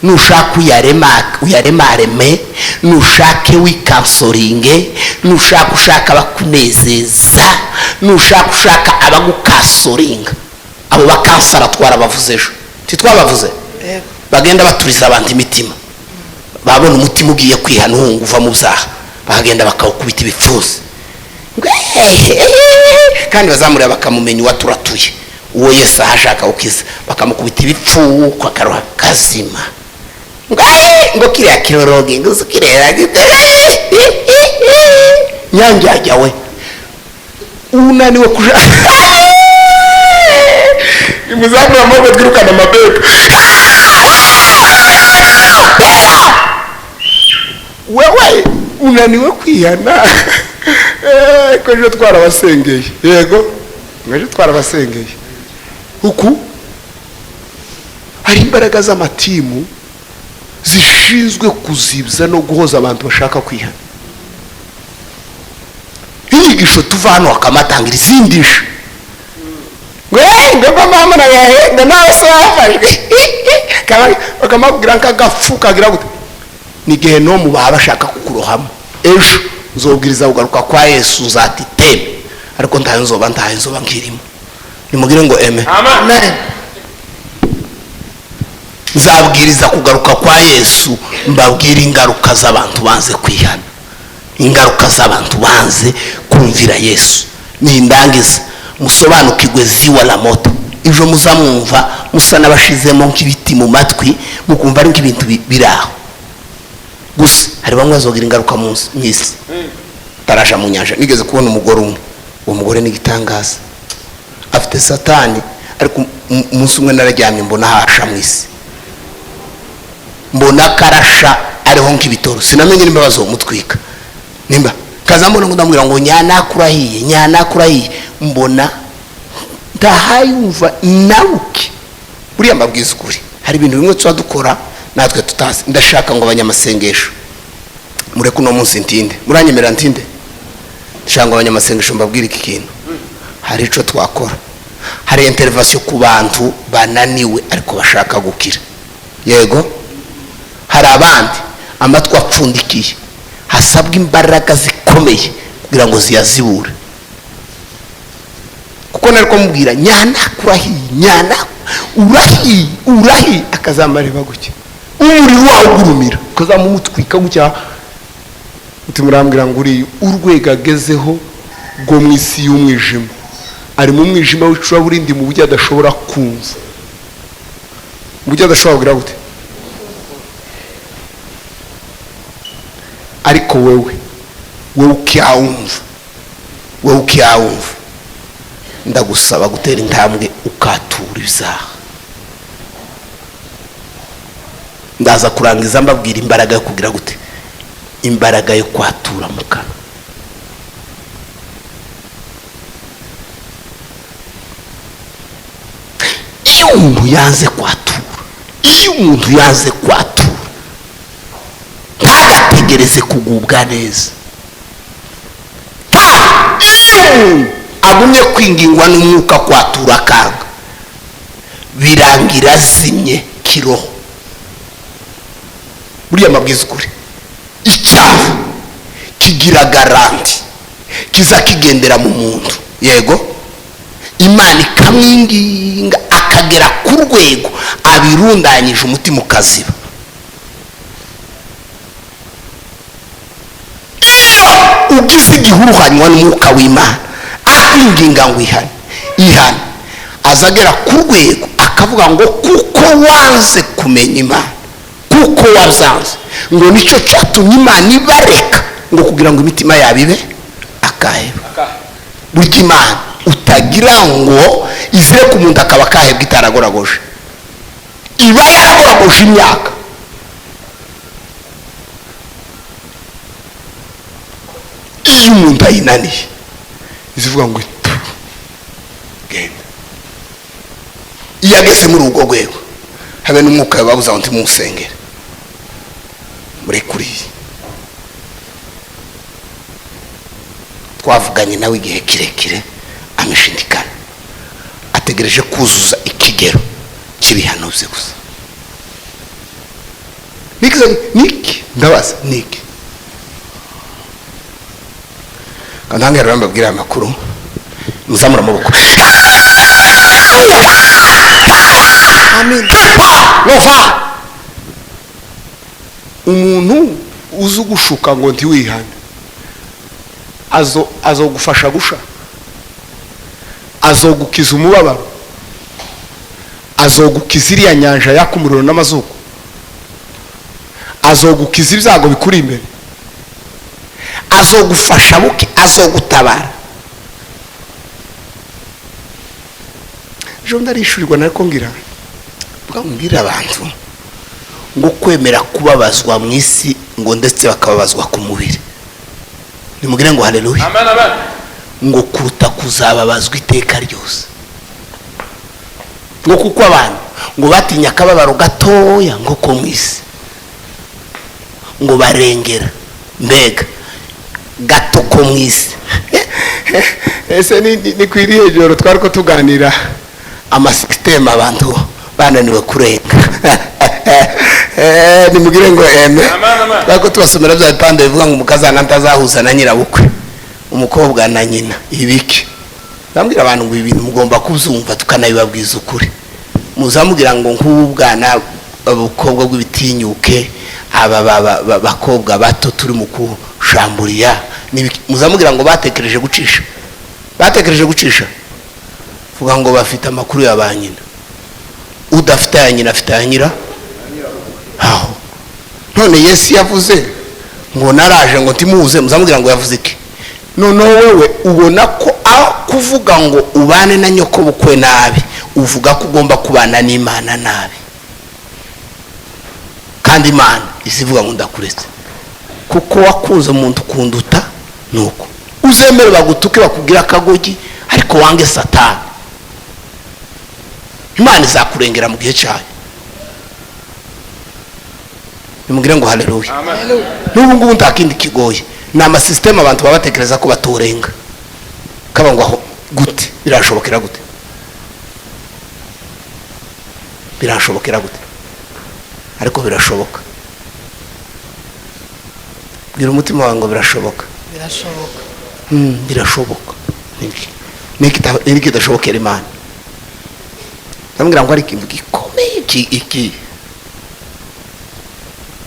Nushaka uyaremareme, nushake wikansoringe, nushaka ushaka abakunezeza, nushaka ushaka abagukasoringa. Abo bakansara twarabavuze ejo, titwabavuze? Bagenda baturiza abantu imitima, babona umutima ugiye kwihana uhunga uva mu byaha, bakagenda bakawukubita ibipfunsi. Kandi bazamureba bakamumenya uwaturatuye, uwo Yesu ahashaka gukiza, bakamukubita ibipfuko akaroha kazima. Ngo kiriya kiroroge, ngo ukirera nyanjyajya we unaniwe kuja. Nimuzamure amaboko twirukana amabeka. Wewe unaniwe kwihana. Ko ejo twarabasengeye. Yego, ejo twarabasengeye. Uku hari imbaraga z'amatimu zishinzwe kuzibza no guhoza abantu bashaka kwihana. Inyigisho tuva hano bakamatanga izindisha. Ngo mama nawe ngo nawe se wafashwe, bakamubwira nk'agafu kagira gute. Ni gehenomu baba bashaka kukurohamo. Ejo nzobwiriza kugaruka kwa Yesu, nzata iteme, ariko ntayo nzoba, ntayo nzoba nkirimo. Nimugire ngo amen. Amen. Nzabwiriza kugaruka kwa Yesu, mbabwire ingaruka z'abantu banze kwihana, ingaruka z'abantu banze kumvira Yesu. Nindangiza musobanukirwe ziwa la moto. Ejo muzamwumva musa n'abashizemo nk'ibiti mu matwi, mukumva ari nk'ibintu biri aho gusa. Hari bamwe bazogira ingaruka mu isi taraja mu nyanja. Nigeze kubona umugore umwe, uwo mugore ni igitangaza, afite Satani, ariko umunsi umwe nararyamye mbona hasha mu isi, mbona karasha ariho nk'ibitoro, sinamenye nimba bazomutwika nimba kaza. Mbona ngo ndamubwira ngo nyanakurahiye, nyanakurahiye, mbona ndahayumva nabuke. Buriya mbabwiza ukuri, hari ibintu bimwe tuba dukora natwe tutazi. Ndashaka ngo abanyamasengesho mureke uno munsi ntinde, muranyemerera ntinde? Ndashaka ngo abanyamasengesho mbabwire iki kintu. Hari ico twakora, hari intervention ku bantu bananiwe ariko bashaka gukira. Yego, hari abandi amatwi apfundikiye, hasabwa imbaraga zikomeye kugira ngo ziyazibure. Kuko nari kumubwira nyana kurahiye, nyana urahiye, urahiye, akazamareba gutya umuriro wawugurumira, ukazamumutwika gutya. Uti murambwira ngo uriye urwego agezeho rwo mu isi y'umwijima, ari mu mwijima w'icuraburindi mu buryo adashobora kumva, mu buryo adashobora kugira gute. Ariko wewe ukyawumva, wewe ukyawumva, ndagusaba gutera intambwe ukatura ibyaha. Ndaza kurangiza mbabwira imbaraga yo kugira gute, imbaraga yo kwatura mu kanwa. Iyo umuntu yanze kwatura, iyo umuntu yanze kwatura, ntagategereze kugubwa neza. Iyo umuntu agumye kwingingwa n'umwuka kwatura akanga, birangira azimye kiroho. Buriya mabwiza ukuri, icyaha kigira garanti, kiza kigendera mu muntu. Yego, Imana ikamwinginga akagera ku rwego abirundanyije umutima ukaziba. Iyo ugize igihuru hanywa n'umwuka w'Imana akwinginga ngo ihane, ihane, azagera ku rwego akavuga ngo kuko wanze kumenya Imana, kuko wazanze, ngo nicyo cyatumye Imana ibareka, ngo kugira ngo imitima yabo ibe akaheba. Burya Imana utagira ngo izire ku muntu akaba akahebwa itaragoragoje, iba yaragoragoje imyaka. Iyo umuntu ayinaniye izivuga ngo genda. Iyo ageze muri ubwo rwego habe n'umwuka yababuza ngo ntimusengere, murekuriye. Twavuganye nawe igihe kirekire amishindikana, ategereje kuzuza ikigero cy'ibihano bye gusa. Niki ndabaza niki kantange rero mbabwira amakuru, muzamura amaboko. Amen. Lova umuntu uzi gushuka ngo ntiwihane, azogufasha gusha, azogukiza umubabaro, azogukiza iriya nyanja yaka umuriro n'amazuku, azogukiza ibyago bikuri imbere, azogufasha buke, azogutabara. Ejo ndarishurirwa nariko ngira mbwira abantu ngo kwemera kubabazwa mu isi, ngo ndetse bakababazwa ku mubiri. Nimugire ngo haleluya. Amen, amen. Ngo kuruta kuzababazwa iteka ryose. Ngo kuko abantu ngo batinya akababaro gatoya ngo ko mu isi, ngo barengera mbega gato ko mu isi. Ese ni kwiriye joro twari ko tuganira Amasisiteme abantu bananiwe kurenga. Nimugire ngo eme bako tubasomera bya bipande bivuga ngo umukazana ntazahuza na nyirabukwe, umukobwa na nyina ibiki. Ndambwira abantu ngo ibintu mugomba kubyumva tukanabibabwiza ukuri. Muzamubwira ngo nk'ubu bwana abakobwa bw'ibitinyuke, aba bakobwa bato turi mu kushamburiya, muzamubwira ngo batekereje gucisha, batekereje gucisha, vuga ngo bafite amakuru ya ba nyina. Udafite aya nyina afite aya nyira aho. None Yesu yavuze ngo naraje ngo ntimuze, muzamubwira ngo yavuze iki? Noneho wewe ubona ko aho kuvuga ngo ubane na nyoko bukwe nabi, uvuga ko ugomba kubana n'Imana nabi, kandi Imana izivuga ngo ndakuretse kuko wakunze umuntu ukunduta. Nuko uzemere bagutuke bakubwira akagogi, ariko wange Satani, Imana izakurengera mu gihe cyayo. Nimugire ngo haleluya. N'ubu ngubu nta kindi kigoye, ni amasisiteme abantu baba batekereza ko baturenga, kaba ngo aho gute birashobokera, gute birashobokera gute, ariko birashoboka. Bwira umutima wawe ngo birashoboka. Birashoboka. Birashoboka. Niki kidashobokera Imana? Ndamubwira ngo ari ikintu gikomeye iki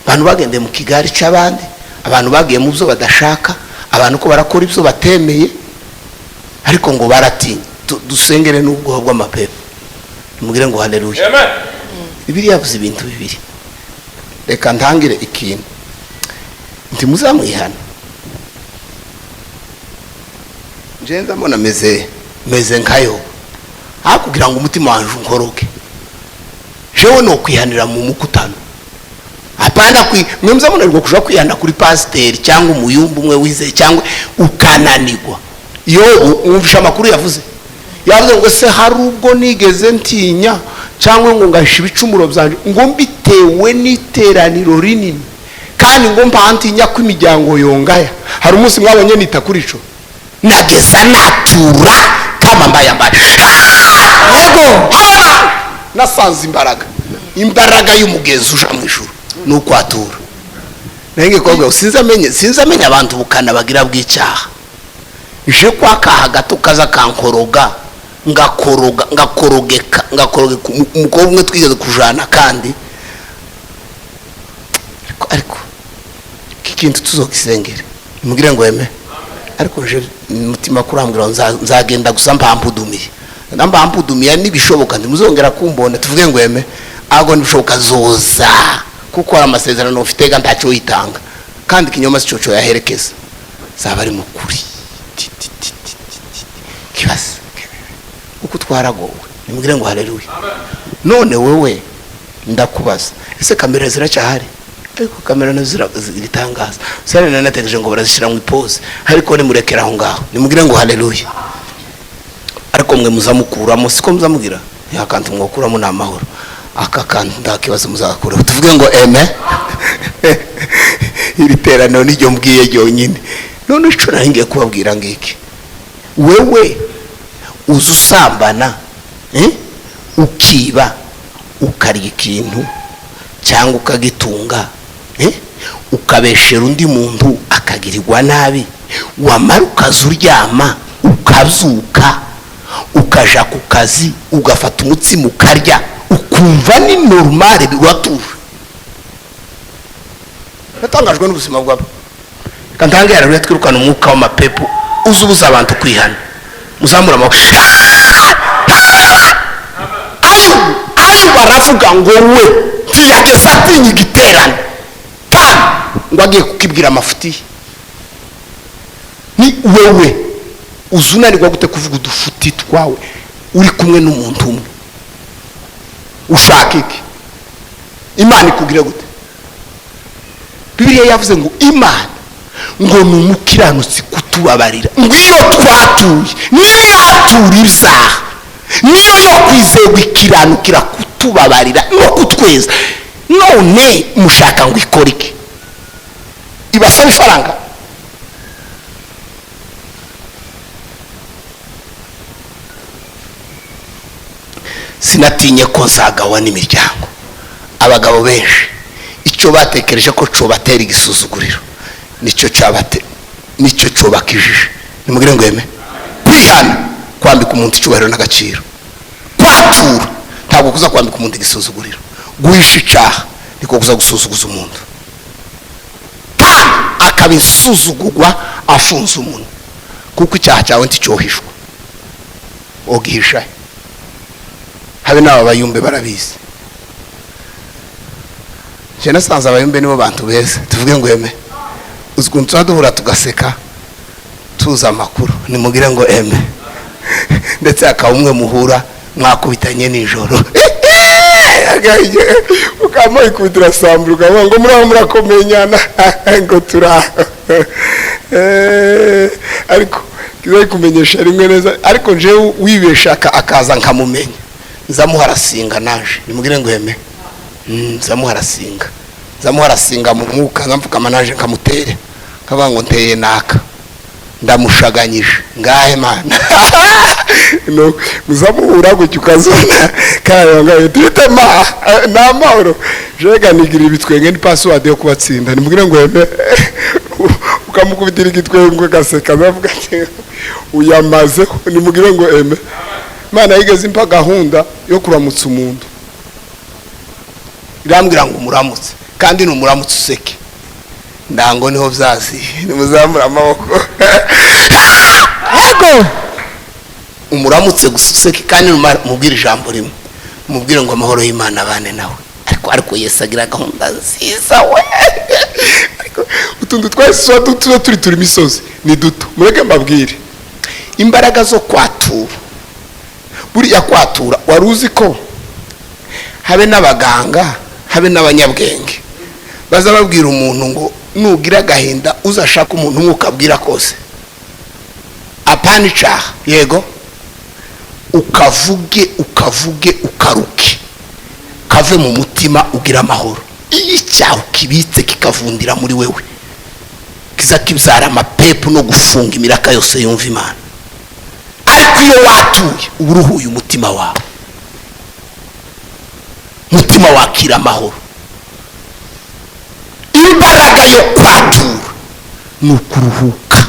abantu bagendeye mu kigari cy'abandi, abantu bagiye mu byo badashaka, abantu ko barakora ibyo batemeye, ariko ngo baratinya. Dusengere n'ubwoba bw'amapepo. Nimugire ngo haleluya. Bibiliya yavuze ibintu bibiri. Reka ntangire ikintu ntimuzamwihana. Nje ndabona meze nkayo, aho kugira ngo umutima wanje unkoroke, jewe no kwihanira mu mukutano. Hapana mwe muzabonanirwa kuja kwihana kuri pasiteri cyangwa umuyumbu umwe wize cyangwa ukananirwa. Yobu wumvisha amakuru yavuze, yavuze ngo se hari ubwo nigeze ntinya cyangwa ngo ngasha ibicumuro byanje ngo mbitewe n'iteraniro rinini, kandi ngo mpantinya ko imiryango yongaya. Hari umunsi mwabonye nita kuri ico, nageza natura kama mbaya mbaya. Yego. Nasanze imbaraga y'umugezi uja mu ijuru ni ukwatura. Nenge kobwa sinzamenye abantu bukana bagira bw'icyaha. Je kwa kaha gato kaza kankoroga, ngakoroga, ngakorogeka, ngakorogeka. Umukobwa umwe twigeze kujana, kandi ariko iki kintu tuzogisengera. Nimugire ngo eme. Ariko je mutima kurambwira nzagenda gusa mpampudumiye. Ndamhampudumiye nibishoboka ntimuzongera kumbona, tuvuge ngo eme. Ago nibishoboka zoza, kuko hari amasezerano ufite ga ntacyo yitanga, kandi ikinyoma sico cyo yaherekeza. Zaba ari mukuri. Kibasa uko twaragowe. Nimugire ngo haleluya. None wewe ndakubaza, ese kamera ziracyahari? Ariko kamera nazo ziritangaza. Sare nanategereje ngo barazishyira mu pause, ariko nimurekera aho ngaho. Nimugire ngo haleluya. Ariko mwe muzamukuramo, siko muzamugira yakantu mwokuramo ni amahoro. Aka kantu ndakibazo muzakura. Tuvuge ngo amen. Iri teraniro niryo mbwiye ryonyine. None ico nari ngiye kubabwira ngiki, wewe uza usambana, ukiba, ukarya ikintu cyangwa ukagitunga, ukabeshera undi muntu akagirirwa nabi, wamara ukaza uryama ukazuka ukaja ku kazi ugafata umutsima ukarya, ukumva ni normale, uratuje. Natangajwe n'ubuzima bwabo. Kantange yararuye twirukana umwuka w'amapepo uzubuza abantu kwihana. Muzamura amaboko. Ayu baravuga ngo we ntiyageze atinya igiterane, kandi ngo agiye kukibwira amafuti. Ni wewe uzunanirwa gute kuvuga udufuti twawe uri kumwe n'umuntu umwe? Ushaka iki? Imana ikubwira gute? Bibiliya yavuze ngo Imana ngo ni umukiranutsi kutubabarira, ngo iyo twatuye niyo yatura ibyaha, niyo yo kwizerwa ikiranukira kutubabarira no kutweza. None mushaka ngo ikore iki? Ibasaba ifaranga? Sinatinye ko nzagawa n'imiryango. Abagabo benshi icyo batekereje ko cobatera igisuzuguriro nicyo cyabate, nicyo cobakijije. Nimugire ngo yeme. Kwihana kwambika umuntu icyubahiro n'agaciro. Kwatura ntabwo kuza kwambika umuntu igisuzuguriro. Guhisha icaha niko kuza gusuzuguza umuntu, kandi akabisuzugurwa afunze umuntu, kuko icyaha cyawe nticyohishwa, ogihisha. Habe n'aba bayumbe barabizi. Je nasanze abayumbe nibo bantu beza. Tuvuge ngo eme. Uzi ukuntu tuba duhura tugaseka tuzi amakuru. Nimugire ngo eme. Ndetse hakaba umwe muhura mwakubitanye nijoro, ukaba ikubitira sambura, ukavuga ngo muraho murakomenyana, ngo turaho. Ariko kiza kumenyesha rimwe neza. Ariko njewe wibesha akaza nkamumenya, nzamuharasinga naje. Nimugire ngo eme. Nzamuharasinga, nzamuharasinga mu mwuka, nzamfukama naje nkamutere, nkavuga ngo nteye naka, ndamushaganyije ngahe mana. No muzamuhura gutyo ukazona karanga twite ma na mahoro. Jega nigira ibitwenge ni password yo kubatsinda. Nimugire ngo eme. Ukamukubitira igitwenge gaseka, bavuga ati uyamaze. Nimugire ngo eme. Imana yigeze impa gahunda yo kuramutsa umuntu, irambwira ngo umuramutse, kandi ni umuramutse useke. Ndango niho vyazi. Nimuzamura amaboko. Yego. Umuramutse gusa useke, kandi mubwire ijambo rimwe, mubwire ngo amahoro y'Imana abane nawe. Ariko Yesu agira gahunda nziza we. Ariko utuntu twese tuba turi imisozi ni duto. Mureke mbabwire imbaraga zo kwatura. Buriya kwatura, wari uzi ko habe n'abaganga habe n'abanyabwenge baza babwira umuntu ngo nugira agahinda uzashaka umuntu umwe ukabwira kose, apana icaha, yego, ukavuge ukavuge ukaruke, kave mu mutima ugira amahoro. Iyo icyaha ukibitse kikavundira muri wewe, kiza kibyara amapepu no gufunga imiraka yose yumva Imana. Ariko iyo watuye uba uruhuye umutima wawe, umutima wakira amahoro. Imbaraga yo kwatura ni ukuruhuka,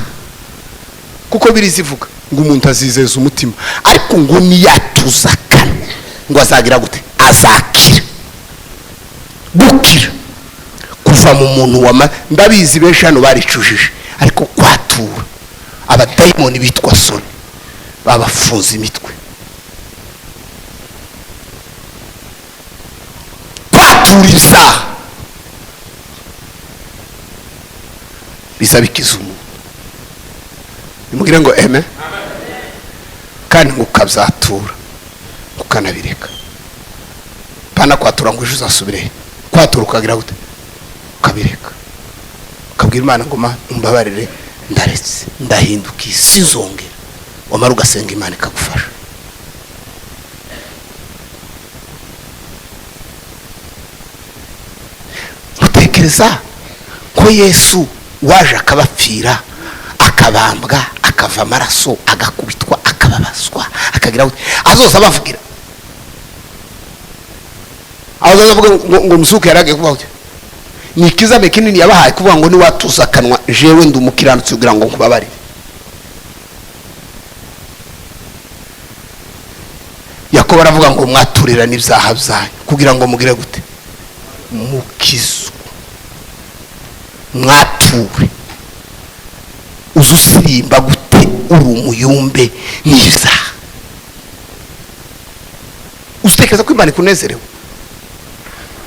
kuko birizivuga ngo umuntu azizeza umutima, ariko ngo niyatuza akanwa ngo azagira gute? Azakira. Gukira kuva mu muntu wa ndabizi benshi hano baricujije, ariko kwatura abadayimoni bitwa soni babafunze imitwe. Kwatura ibyaha biza bikiza umuntu. Nimugire ngo eme. Kandi ngo ukabyatura ukanabireka. Pana kwatura ngo ejo uzasubire. Kwatura ukagira gute? Ukabireka, ukabwira Imana ngo ma umbabarire, ndaretse, ndahinduka, sinzongera. Wamara ugasenga Imana ikagufasha. Utekereza ko Yesu waje akabapfira, akabambwa, akava amaraso, agakubitwa, akababazwa, akagira gute, azoza abavugira? Azoza avuga ngo musuke yaragiye kuvuga gute? Ni ikizame kinini yabahaye kuvuga ngo niwatuza akanwa jewe ndi umukiranutsi kugira ngo nkubabarire. Yakobo aravuga ngo mwaturira n'ibyaha byanyu kugira ngo mugire gute? Mukizwe. Mwature. Uzusirimba gute uri umuyumbe n'ibyaha? Utekereza ko Imana ikunezerewe?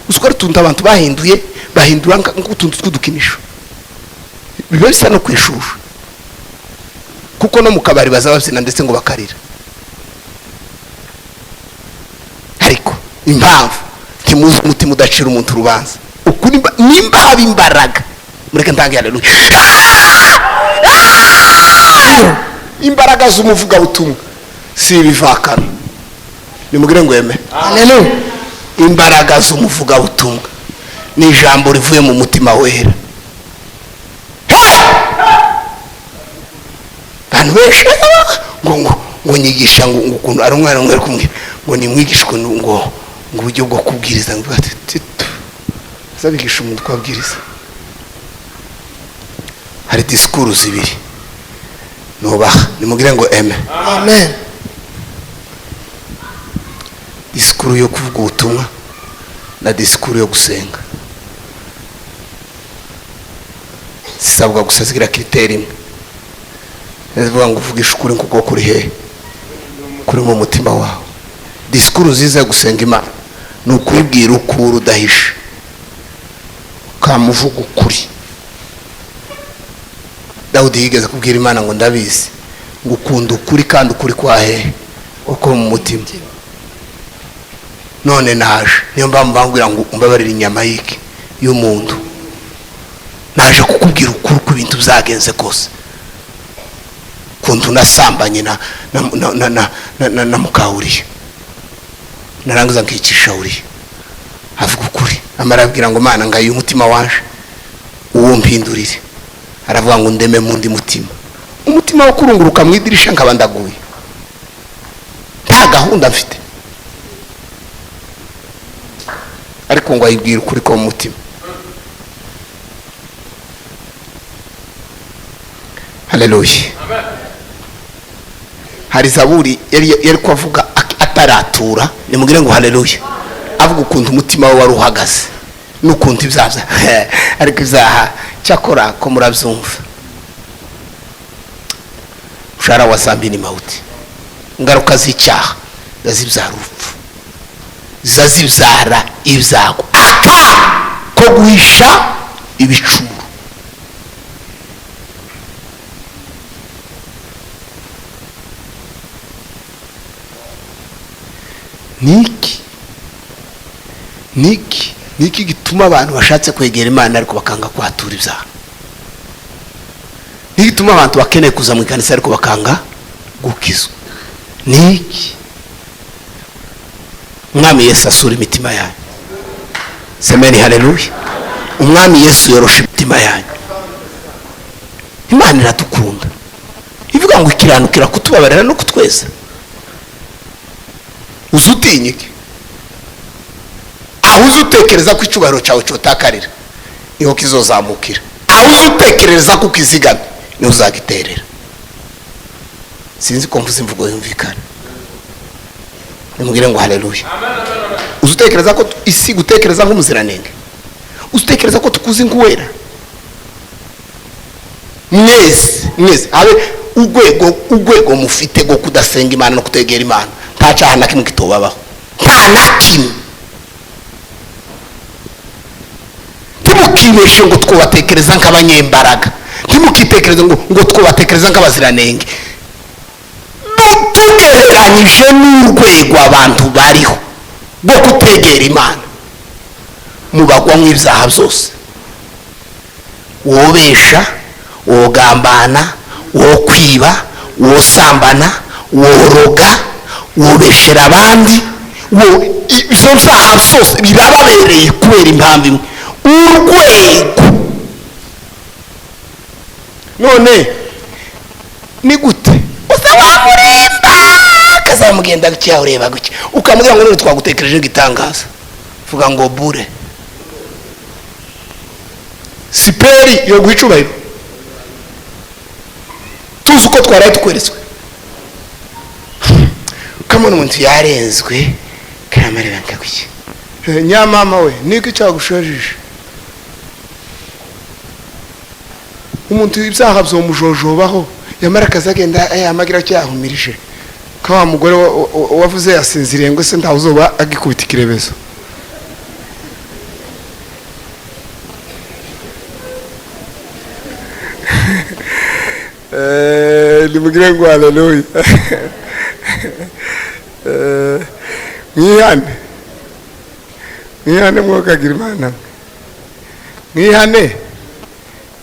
Uziko ari utuntu abantu bahinduye, bahindura nk'utuntu tw'udukinisho, biba bisa no kwishusha, kuko no mu kabari baza babyina ndetse ngo bakarira. Ariko impamvu ntimuzi umutima udacira umuntu urubanza, ukuri nimba haba imbaraga, mureke ntange haleluya. Imbaraga z'umuvugabutumwa si ibivakano. Nimugire ngo eme. Haleluya. Imbaraga z'umuvugabutumwa ni ijambo rivuye mu mutima wera. Abantu benshi ngo ngo nyigisha ngo ukuntu ari umwana umwe kumwe Ngo nimwigishwe ngo uburyo bwo kubwiriza, ngo ati titu azabigisha umuntu kwabwiriza. Hari disikuru zibiri nubaha, nimugire ngo amen. Amen. Disikuru yo kuvuga ubutumwa na disikuru yo gusenga zisabwa gusa zigira critère imwe, zivuga ngo uvugishe ukuri kuko kuri he kuri mu mutima wawe. Disikuru nziza yo gusenga Imana ni ukuyibwira ukuri udahisha, ukamuvuga ukuri. Dawudi yigeze kubwira Imana ngo ndabizi ngo ukunda ukuri kandi ukuri kwa hehe uko mu mutima. None naje niyo mpamvu bambwira ngo umbabarire inyama y'iki y'umuntu, naje kukubwira ukuri ku bintu byagenze kose, kuntu nasambanye na na na na na na mukawuriya, narangiza nkicisha uriya. Avuga ukuri, amara abwira ngo Mana ngaye umutima waje uwo mpindurire. Aravuga ngo ndeme mundi mutima, umutima wo kurunguruka mu idirisha nkaba ndaguye, nta gahunda mfite. Ariko ngo ayibwira ukuri ko mu mutima. Haleluya. Hari zaburi yari kuvuga ataratura, nimugire ngo haleluya. Avuga ukuntu umutima we wari uhagaze n'ukuntu ibyaha ariko ibyaha cyakora ko murabyumva. Ushara wa zambi ni mauti, ingaruka z'icyaha zibyara urupfu, zibyara ibyago, aka ko guhisha ibicuro. Niki niki niki gituma abantu bashatse kwegera Imana ariko bakanga kwatura ibyaha? Niki gituma abantu bakeneye kuza mu ikanisa ariko bakanga gukizwa? Niki? Umwami Yesu asura imitima yanyu. Semeni haleluya. Umwami Yesu yorosha imitima yanyu. Imana iradukunda, ivuga ngo ikiranukira kutubabarira no kutweza. Uzutinyike aho uzutekereza ko icyubahiro cyawe cyotakarira niho kizozamukira, aho uzutekereza ko ukizigama niho uzagiterera. Sinzi ko mvuze imvugo yumvikana, nimubwire ngo haleluya. Uzutekereza ko isi gutekereza nk'umuziranenge, uzutekereza ko tukuzi nk'uwera. Mwese mwese abe urwego mufite go kudasenga Imana no kutegera Imana, nta cyaha na kimwe kitobabaho, nta na kimwe. Ntimukibeshe ngo twubatekereza nk'abanyembaraga, ntimukitekereze ngo twubatekereza nk'abaziranenge. Tugereranyije n'urwego abantu bariho rwo kutegera Imana, mubagwa mu ibyaha byose, wobesha, wogambana, wokwiba, wosambana, woroga, wobeshera abandi, ibyo byaha byose birababereye kubera impamvu imwe, urwego. None ni gute usa wamurimba kazamugenda gutya ureba gutya ukamubwira ngo none twagutekereje igitangaza, vuga ngo bure siperi yo guicubahiro, tuzi uko twaraye tukweretswe. Kamona umuntu yarenzwe kamareba nkaguye nyamama we niki cyagushajije. Umuntu ibyaha byomujojobaho yamara akazagenda yamagira cyahumirije ka wa mugore wavuze yasinziriye ngo se ntawe uzoba agikubita ikirebezo. Nimugire ngo haleluya. Mwihane, mwihane mwokagira Imana, mwihane.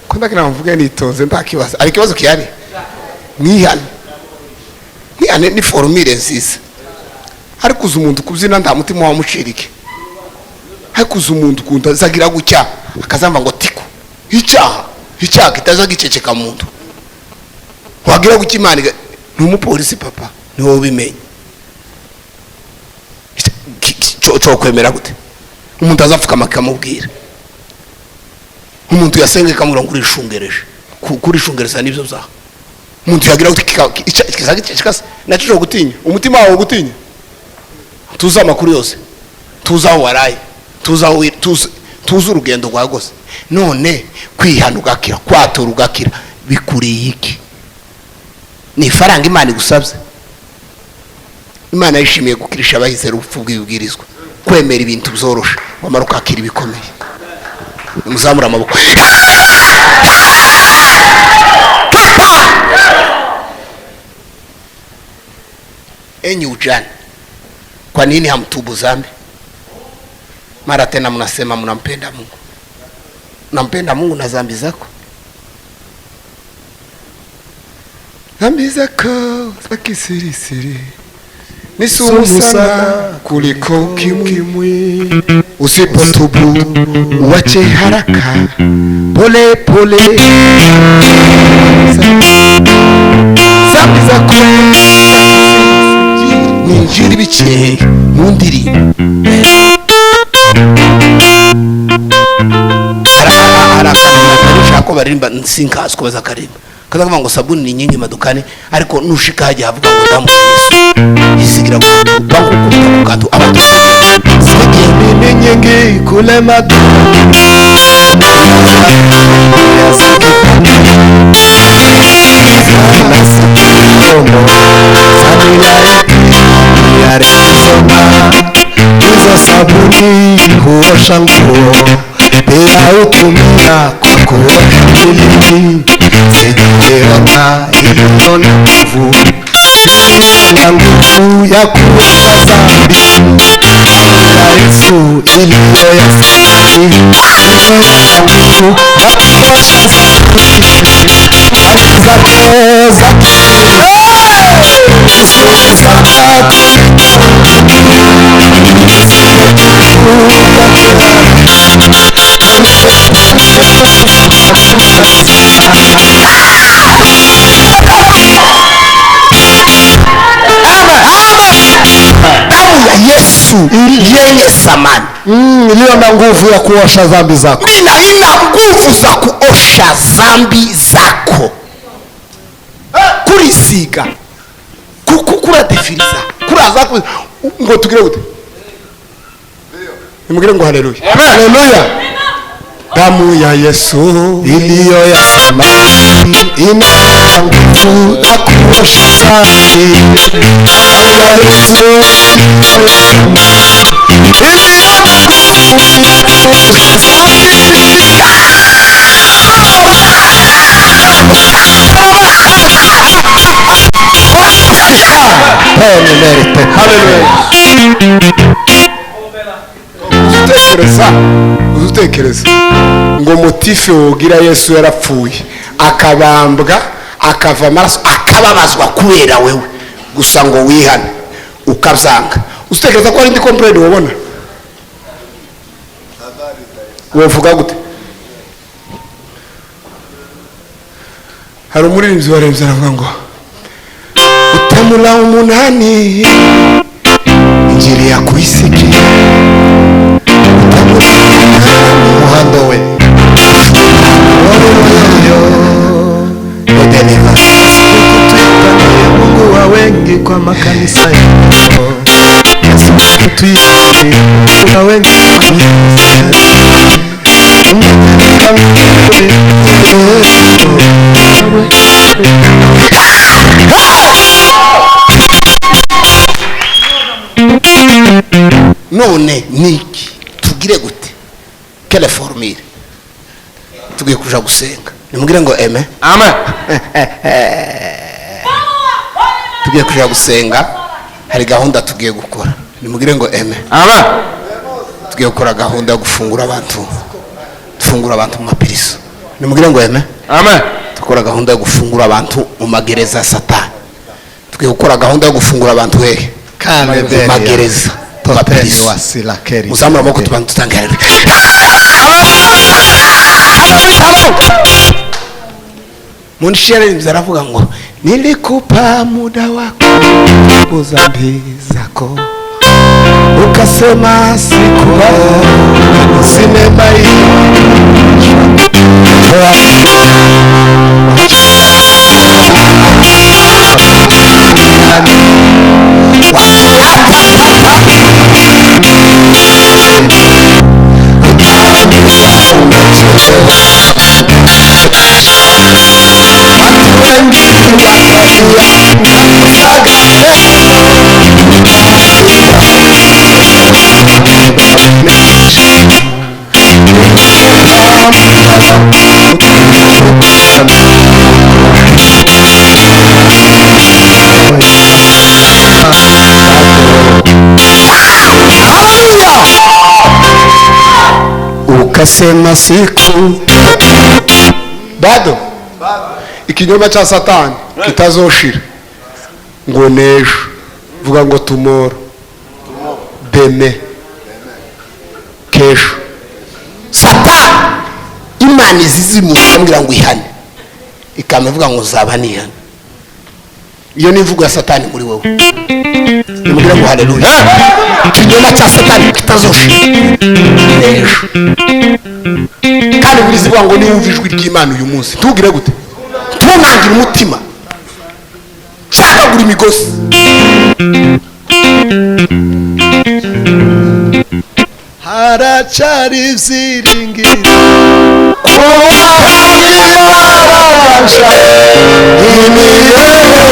Ko ndagira mvuge nitonze ntakibazo, ari ikibazo kihari. Mwihane, mwihane ni formule nziza, ariko uza umuntu kubyina nta mutima wamucirike, ariko uza umuntu kunda zagira gucya akazamba ngo tiko icyaha icyaha kitaza giceceka muntu wagira gucya Imana ni umupolisi papa ni wowe ubimenye. Cyo kwemera gute umuntu azapfukama akamubwira, umuntu yasenga ikamubwira ngo urishungereje? Kurishungereza nibyo byaha. Umuntu yagira gute kikase nacyo cyo gutinya umutima wawe, gutinya tuzi amakuru yose, tuzi aho waraye, tuzi aho tuzi urugendo rwawe rwose. None kwihana ugakira, kwatura ugakira, bikuriye iki? Ni ifaranga Imana igusabye? Imana yishimiye gukirisha abayizera urupfu bw'ibibwirizwa, kwemera ibintu byoroshe, wamara ukakira ibikomeye. Nimuzamure amaboko. Papa! Enyi ujana, kwa nini hamtubu zambi? Mara tena mnasema mnampenda Mungu. Nampenda Mungu na zambi zako? Dhambi zako za kisirisiri ni sumu sana kuliko ukimwi. Usipotubu uwache haraka, pole pole. Zambi zako. Ni injiri biciye mu ndirimbo. Hari akantu ushaka ko baririmba, sinkazi ko bazakaririmba, kazavuga ngo sabuni ni nyingi madukani, ariko nushika hajya havuga ngo damu ya Yesu isigira bakukubita ku kantu abantu. Sabuni ni nyingi kule madukani. Hizo sabuni huosha nguo, pia hutumia kwa kuosha mwili. Sijaona iliyo na nguvu, iliyo na nguvu ya kuosha dhambi. Ya Yesu iliyo ya thamani, iliyo na nguvu ya kuosha dhambi. Dhambi zako za ni sumu sana kuliko Damu ya Yesu yenye thamani, iliyo na nguvu ya kuosha dhambi zako. Ina nguvu za kuosha zambi zako, kurisiga, kuradefiriza, kuraza ngo tugire gute? Nimugire ngo haleluya. Haleluya. Damu ya Yesu iliyo ya thamani ina nguvu ya kuosha dhambi. Damu ya Yesu iliyo ya thamani iliyo na nguvu ya kuosha dhambi. Pene merite. Haleluya. Uzutekereza ngo motif wogira Yesu yarapfuye, akabambwa, akava amaraso, akababazwa kubera wewe gusa ngo wihane, ukabyanga? Uzutekereza ko hari indi complaint wabona wovuga gute? Hari umuririmbyi warembye aravuga ngo utamulaumu nani, injili ya kuisikia? Utamulaumu nani? Muhando we. Yesu kutuita ndiye Mungu wa wengi kwa makanisa yao. Yesu kutuita ndiye Mungu wa wengi kwa makanisa yao. Yesu. None niki tugire gute? Quelle formule? Tugiye kuja gusenga. Nimugire ngo amen. Amen. Tugiye kuja gusenga, hari gahunda tugiye gukora. Nimugire ngo amen. Amen. Tugiye gukora gahunda yo gufungura abantu, dufungura abantu mu mapirizo. Nimugire ngo amen. Amen. Dukora gahunda yo gufungura abantu mu magereza ya Satani. Tugiye gukora gahunda yo gufungura abantu hehe? Mu magereza, mu Toteni mapirizo. wasila keri. Muzamura amaboko, tubanze tutange haleluya. Munshi yaririmbye aravuga ngo nilikupa muda wako kutubu dhambi zako. Ukasema siku sinema Ukasema siku bado ikinyoma cha Satani kitazoshira ngo nejo vuga ngo tomorrow deme kesho. Satani Imana izizimu ambwira ngo ihane ikamevuga ngo zaba nihane. Iyo ni imvugo ya Satani muri wewe. Nimubwira ngo haleluya. Ikinyoma cha Satani kitazoshira nejo. Kandi burizivuga ngo niwumva ijwi ry'Imana uyu munsi ntugire gute, ntunangire umutima, cakagura imigozi. Haracari ibyiringiro kubarasha imibereho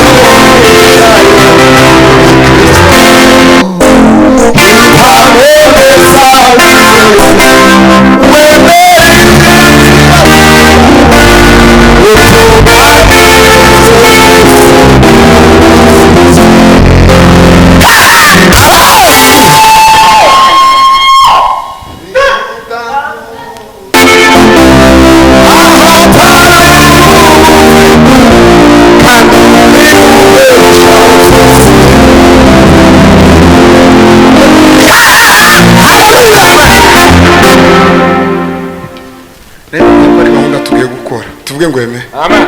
Tuvuge ngo eme. Amen.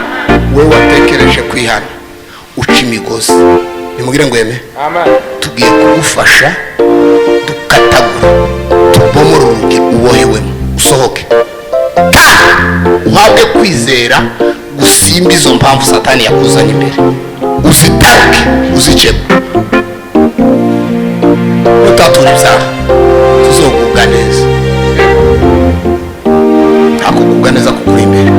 Wewe watekereje kwihana uca imigozi, nimubwire ngo eme. Amen. Tugiye kugufasha dukatagura tubomora urugi ubohewemo usohoke, uhabwe kwizera gusimba izo mpamvu Satani yakuzanye imbere, uzitaruke uzicemo. Utatura ibyaha tuzogubwa neza, ntakugubwa neza kukuri imbere,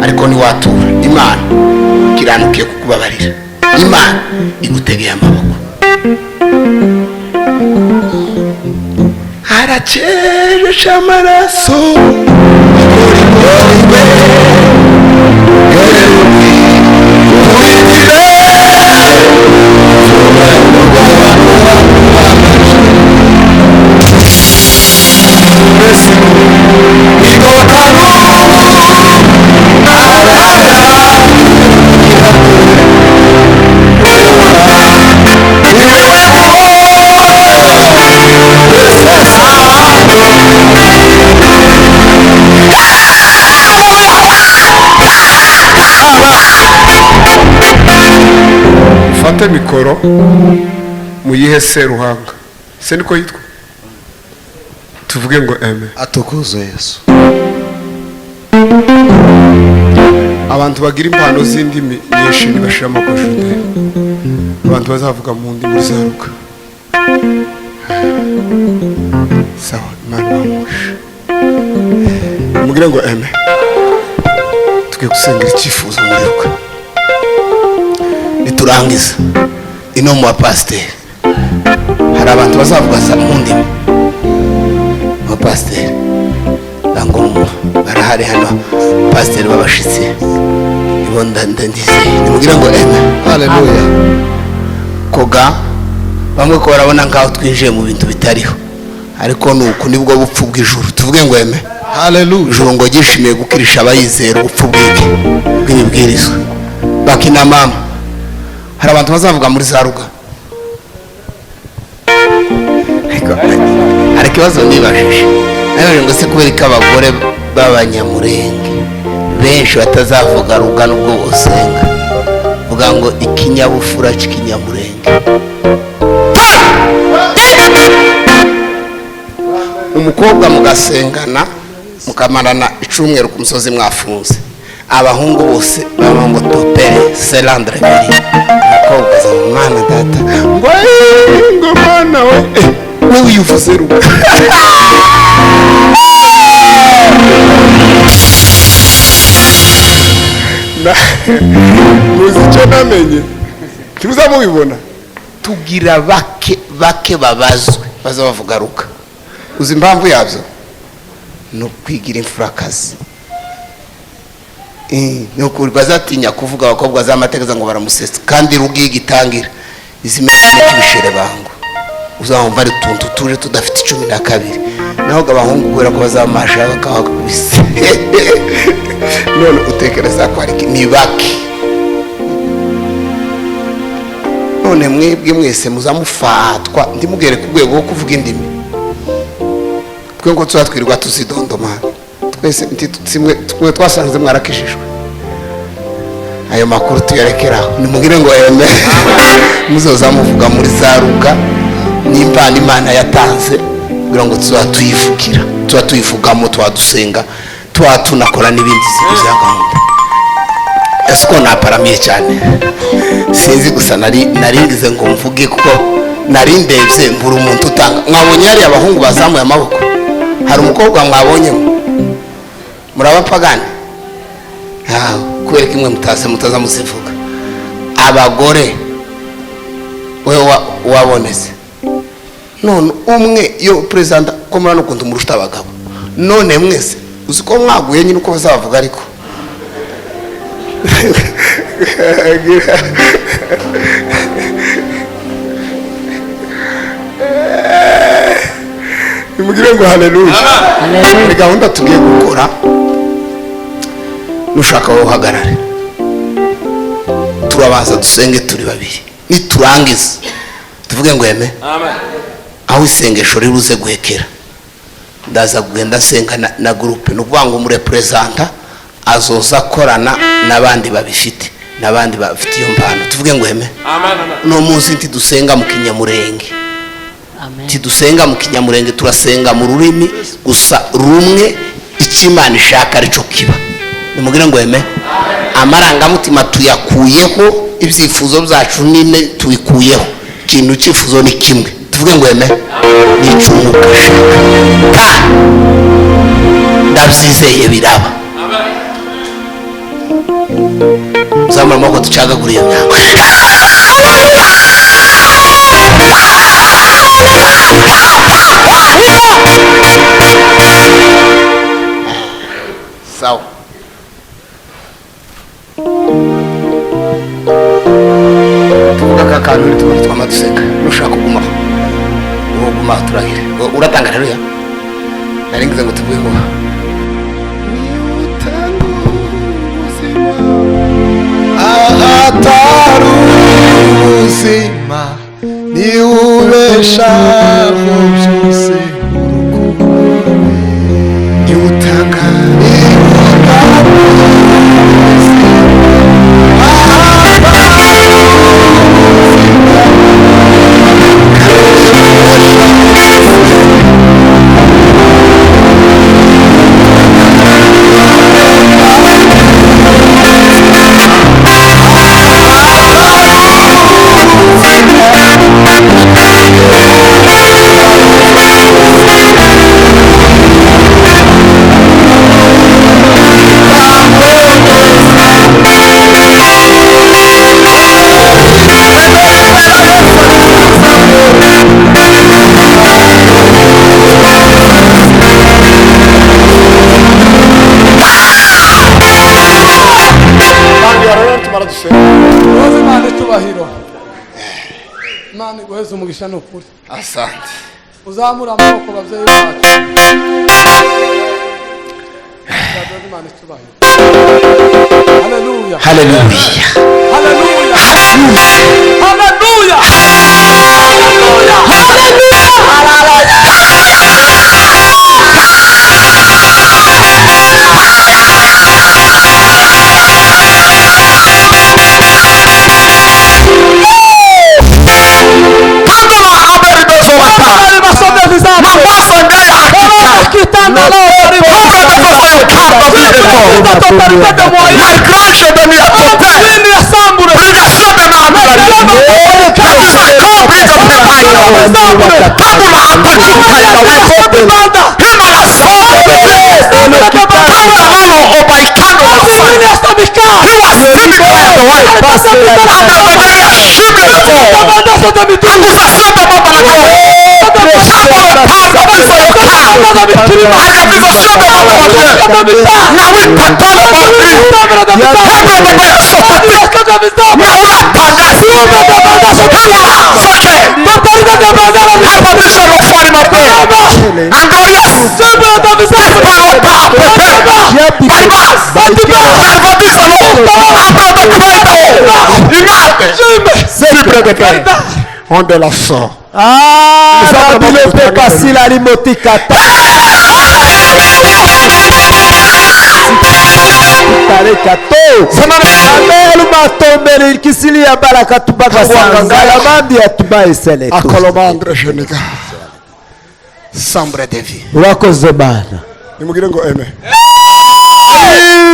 ariko niwatura Imana kiranukiye kukubabarira. Imana igutegeye amaboko. Haraceresha amaraso Fate mikoro muyihe Seruhanga, se niko yitwa, tuvuge ngo eme. Atukuzwe Yesu. Abantu bagira impano z'indimi nyinshi ntibashira amakoshute, abantu bazavuga mu ndimi zaruka. Sawa, Imana ibahe. Mubwire ngo eme. Tugiye gusengera icyifuzo muriruka. Niturangiza ino mu bapasiteri hari abantu bazavuga mu ndimi. Abapasiteri bangombwa barahari hano, pasiteri babashitsi ibo ndandizeye. Nimubwire ngo eme. Haleluya. Koga bamwe ko barabona nkaho twinjiye mu bintu bitariho, ariko nuko nibwo bupfu bw'ijuru. Tuvuge ngo eme. Haleluya. Ijuru ngo gishimiye gukirisha abayizera ubupfu bw'iki bw'ibibwirizwa. Bakina mama hari abantu bazavuga muri za ruga. Hari ikibazo nibajije, nabajije ngo se kubera ko abagore b'abanyamurenge benshi batazavuga ruga nubwo bosenga, vuga ngo ikinyabufura cy'ikinyamurenge. Umukobwa mugasengana mukamarana icumweru ku musozi mwafunze, abahungu bose baba ngo topere selandre biri. Umukobwa aza mwana data ngo ngo mwana we wowe uyivuze rugo. Muzi icyo namenye ntimuzamubibona. Tugira bake bake babazwe baza bavuga ruka. Uzi impamvu yabyo? Ni ukwigira imfurakazi. Ni ukuri bazatinya kuvuga abakobwa z'amategeko ngo baramusetsa, kandi rugiye gitangira izimeze nk'ibishere bango. Uzamva ari tuntu tuje tudafite 12, naho abahungu kubera ko bazamasha bakabakubise. None utekereza ko ari ni bake. None mwebwe mwese muzamufatwa ndimugere ku rwego rwo kuvuga indimi. Twe ngo tuzatwirwa tuzidondoma twese twe twasanze mwarakishijwe. Ayo makuru tuyarekeraho, nimugire ngo eme muzoza muvuga muri za ruga n'impano Imana yatanze kugira ngo tuzatuyivugira, tuzatuyivugamo, twadusenga, twatunakora n'ibindi bya gahunda. Ese ko naparamiye cyane sinzi gusa naringize ngo mvuge kuko narindebye mbura umuntu utanga. Mwabonye hari abahungu bazamuye amaboko, hari umukobwa mwabonyemo murabapagani kubera kimwe mutase mutaza muzivuga. Abagore wewe waboneze none umwe yo president ko murano kuntu murushta abagabo, none mwese uzi ko mwaguye nyine uko bazavuga ariko nimugire ngo haleluya. Ni gahunda tugiye gukora, nushaka wowe uhagarare, turabaza dusenge turi babiri, niturangiza tuvuge ngo eme. Aho isengesho riruze guhekera ndaza kugenda nsenga na groupe, ni ukuvuga ngo umurepresenta azoza akorana n'abandi babifite, n'abandi bafite iyo mpano. Tuvuge ngo eme. No munsi ntidusenga mu Kinyamurenge, ntidusenga mu Kinyamurenge, turasenga mu rurimi gusa rumwe, icyo Imana ishaka arico kiba. Nimugire ngo eme. Amarangamutima tuyakuyeho, ibyifuzo byacu nine tubikuyeho, ikintu cyifuzo ni kimwe. Tuvuge ngo eme. Ni icumuka ashaka, ndabyizeye biraba. Zamura amaboko ducagaguriye imyaka. Sawa. Tuvuga aka kantu ntitubone twama duseka. Nushaka kugumaho uguma turahira. Uratanga rero ya naringize ngo tuvuge ngo ahatari ubuzima ni ubeshaho byose, urukundo ni utanga Imana iguheze umugisha n'ukuri. Asante. Uzamura amaboko babyeyi bacu. Imana icyubahiro. Haleluya. Haleluya. Haleluya. Haleluya. Haleluya. Onde la so. Ah, Sambre de vie. Urakoze Mana. Nimugire ngo amen.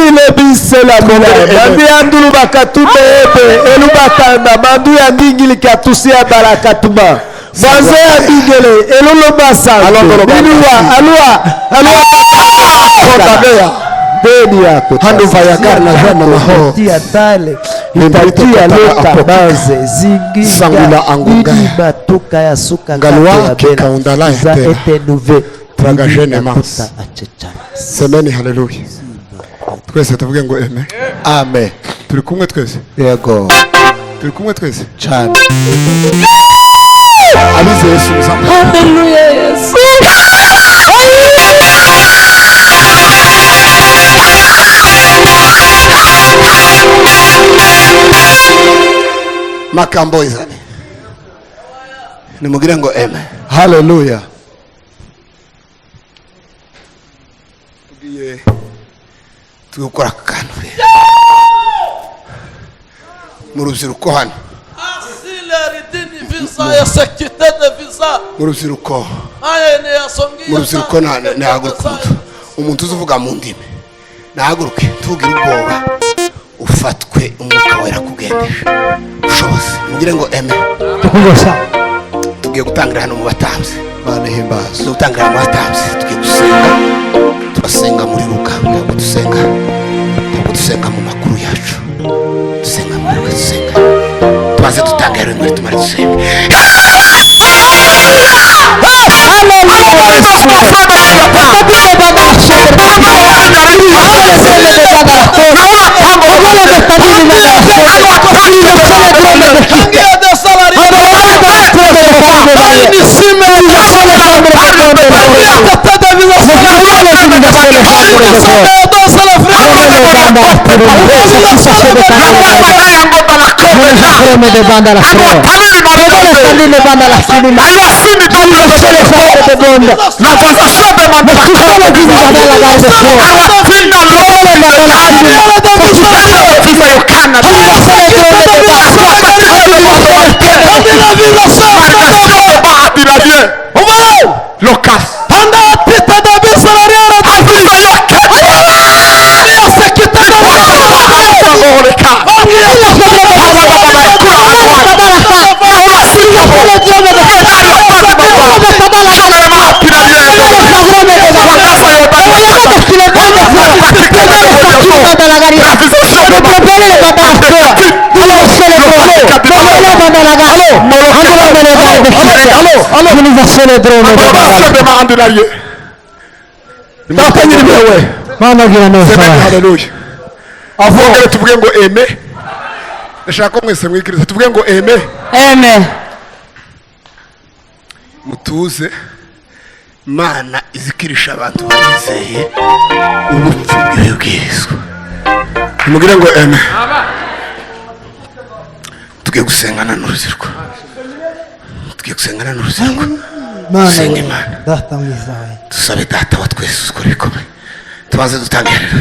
Ile bisela mandi andulu bakatube ebe elubatanda mandu ya ndingili katusia barakatuma baze ya ndingele elolo basante binuwa alua alua kotabea deni yako hando vayakar na jana maho tia tale itatia leta baze zingi sangula angunga batuka ya suka ngalwa kaundala ya etenuve tragajene mas semeni haleluya. Twese tuvuge ngo amen. Amen. Turi kumwe twese? Yego. Turi kumwe twese? Cyane. Abize Yesu muzamu. Haleluya Yesu. Makambo izani. Nimugire ngo amen. Haleluya. Tugiye tugukora akantu mu rubyiruko hano mu rubyiruko nahaguruka umuntu uzuvuga mu ndimi nahaguruke tugire ubwoba ufatwe umwuka wera kugendesha ushoboze mugire ngo amen. Tugiye gutangira hano mu batambyi. Mana ihimbaza. Tugiye mu batambyi tugiye gusenga turasenga muri Luka ntabwo dusenga dusenga mu makuru yacu dusenga muri Luka dusenga tubaze dutanga rero muri tumare dusenga. Haleluya. Tuvuge ngo amen. Ndashaka ko mwese mwikiriza tuvuge ngo amen. Amen. Mutuze Mana izikirisha abantu bizeye ubupfu bw'ibwirizwa. Mugire ngo amen. Tugiye gusengana n'urubyiruko. Tugiye gusengana n'urubyiruko. Dusenga Imana. Data mwiza we. Dusabe data wa twese ukora ibikomeye. Tubanze dutange rero.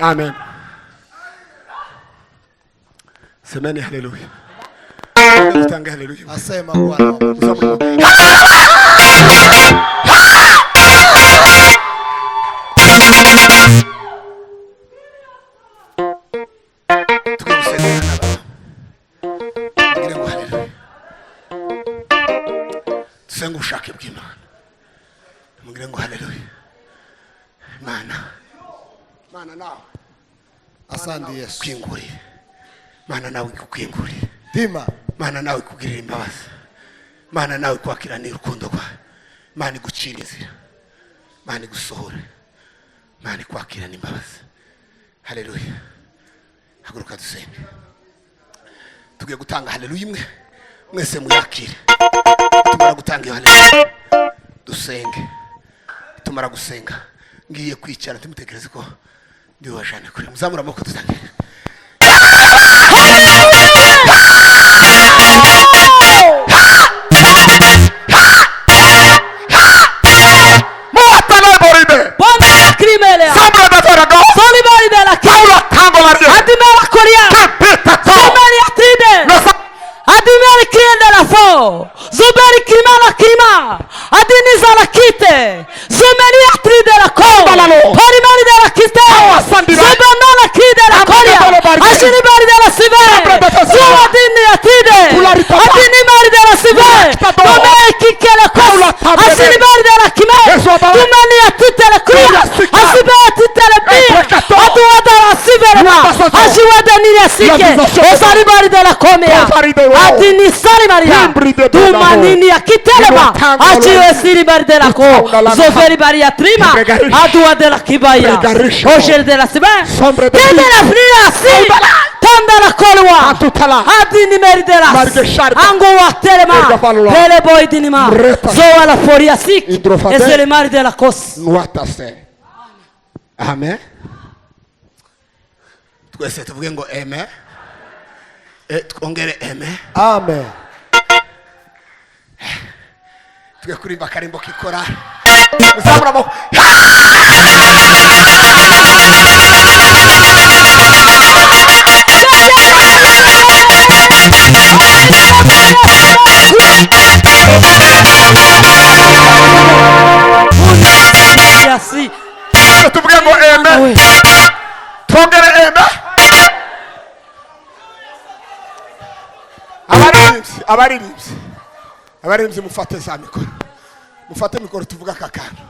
Amen. Semeni haleluya. Tutange haleluya. Asema Bwana. Tusenga ubushake bw'Imana. Mugire ngo haleluya. Mana. Mana nawe. Asante Yesu. Kwingurire. Mana nawe ikukwingurire. Dima. Mana nawe ikugirira imbabazi. Mana nawe kwakirana urukundo rwawe. Mana igucira inzira. Mana igusohora. Mana ikwakirana imbabazi. Haleluya. Haguruka dusenge. Tugiye gutanga haleluya imwe. Mwese muyakire. Tumara gutanga iyo haleluya. Dusenge. Tumara gusenga. Ngiye kwicara ntimutekereze ko ndi wajane kure. Muzamura amaboko dutange. Zuberi kima la kima adiniza la kite zumeri atri de la ko parimari de la kite zubana la kide la koria ashiri bari de la sive zuadini atide adini mari de la sive tome kike la ko ashiri bari de la kime tumani atite la kuya asibe atite la bi atuada la sive la ashiwadani la sike osari bari de la komia adini sari maria tumanini akitelema achiwe siri bari de la ko zoferi bari ya trima adua de la kibaya ojer de la sibe de la fria si tanda la kolwa adini meri de la ango wa telema pele boy dinima zoa la foria sik esele mari de la kos. Amen. Twese tuvuge ngo amen. Twongere amen. Amen. Tugiye kuririmba akarimbo k'ikorari. Muzamura amaboko. Tuvuge ngo amen. Twongere amen. Abaririmbyi abaririmbyi mufate za mikoro. Mufate mikoro tuvuga aka kantu.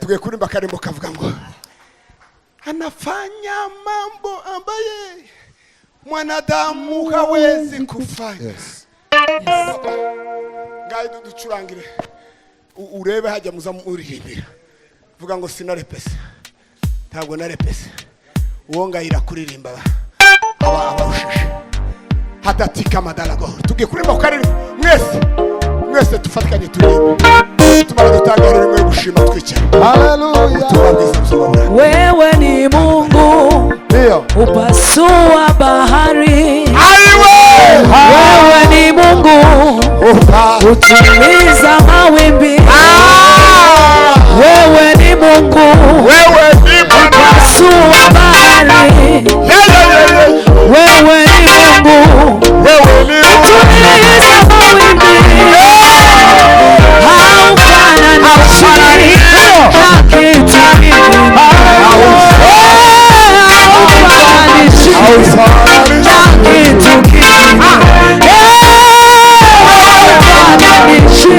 Tugiye kuririmba akarimbo kavuga ngo anafanya mambo ambaye mwanadamu hawezi kufanya. Yes. Ngaye ducurangire urebe hajya muza muririmbira. Vuga ngo sinarepese. Ntabwo narepese. Uwo ngayira kuririmba aba abarushije. Hatatika madalago. Tugiye kuririmba kukariri mwese. Mwese tufatikanye turirimbe. Tumara gutanga rero mwe gushima twicara. Haleluya. Wewe ni Mungu. Ndio. Upasua bahari. Aiwe! Wewe ni Mungu. Utuliza mawimbi. Wewe ni Mungu. Wewe ni Mungu. Upasua bahari. Wewe ni Mungu. Wewe ni Mungu. Utuliza mawimbi. Haufananishi na kitu kingine. Haufananishi na kitu kingine. Haufananishi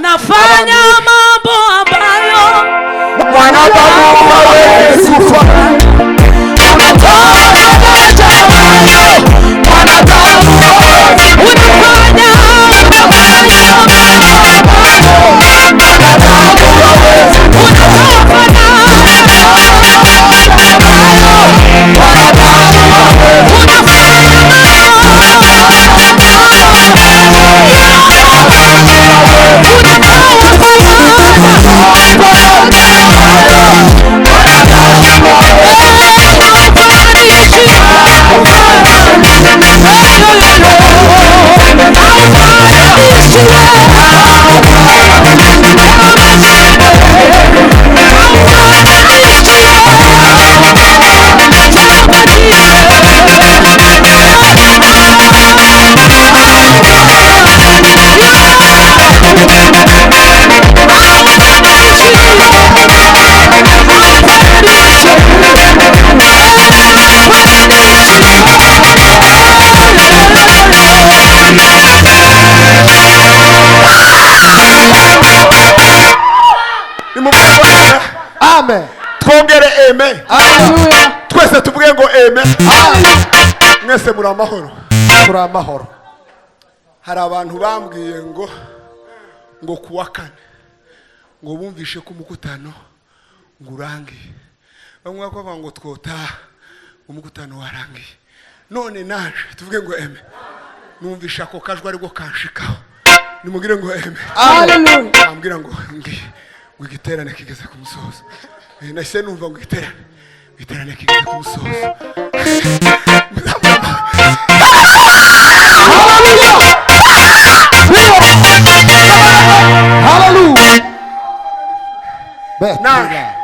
Unafanya mambo ambayo mwanadamu hawezi kufanya. Unatoa faraja ambayo mwanadamu hawezi. Unafanya mambo ambayo mwanadamu hawezi. Unatoa faraja ambayo mwanadamu hawezi. Unafanya Amen. Twongere amen. Hallelujah. Twese tuvuge ngo amen. Mwese muri amahoro. Turi amahoro. Hari abantu bambwiye ngo kuwa kane ngo bumvishe ko umukutano ngo urangiye. Bamwe bakavuga ngo twotaha umukutano warangiye. None naje tuvuge ngo amen. Numvisha ako kajwi ariko kanshikaho. Nimugire ngo amen. Hallelujah. Bambwira ngo ngi ngo igiterane kigeze ku musozo. Nahise numva ngo igiterane kigeze ku musozo. Hallelujah.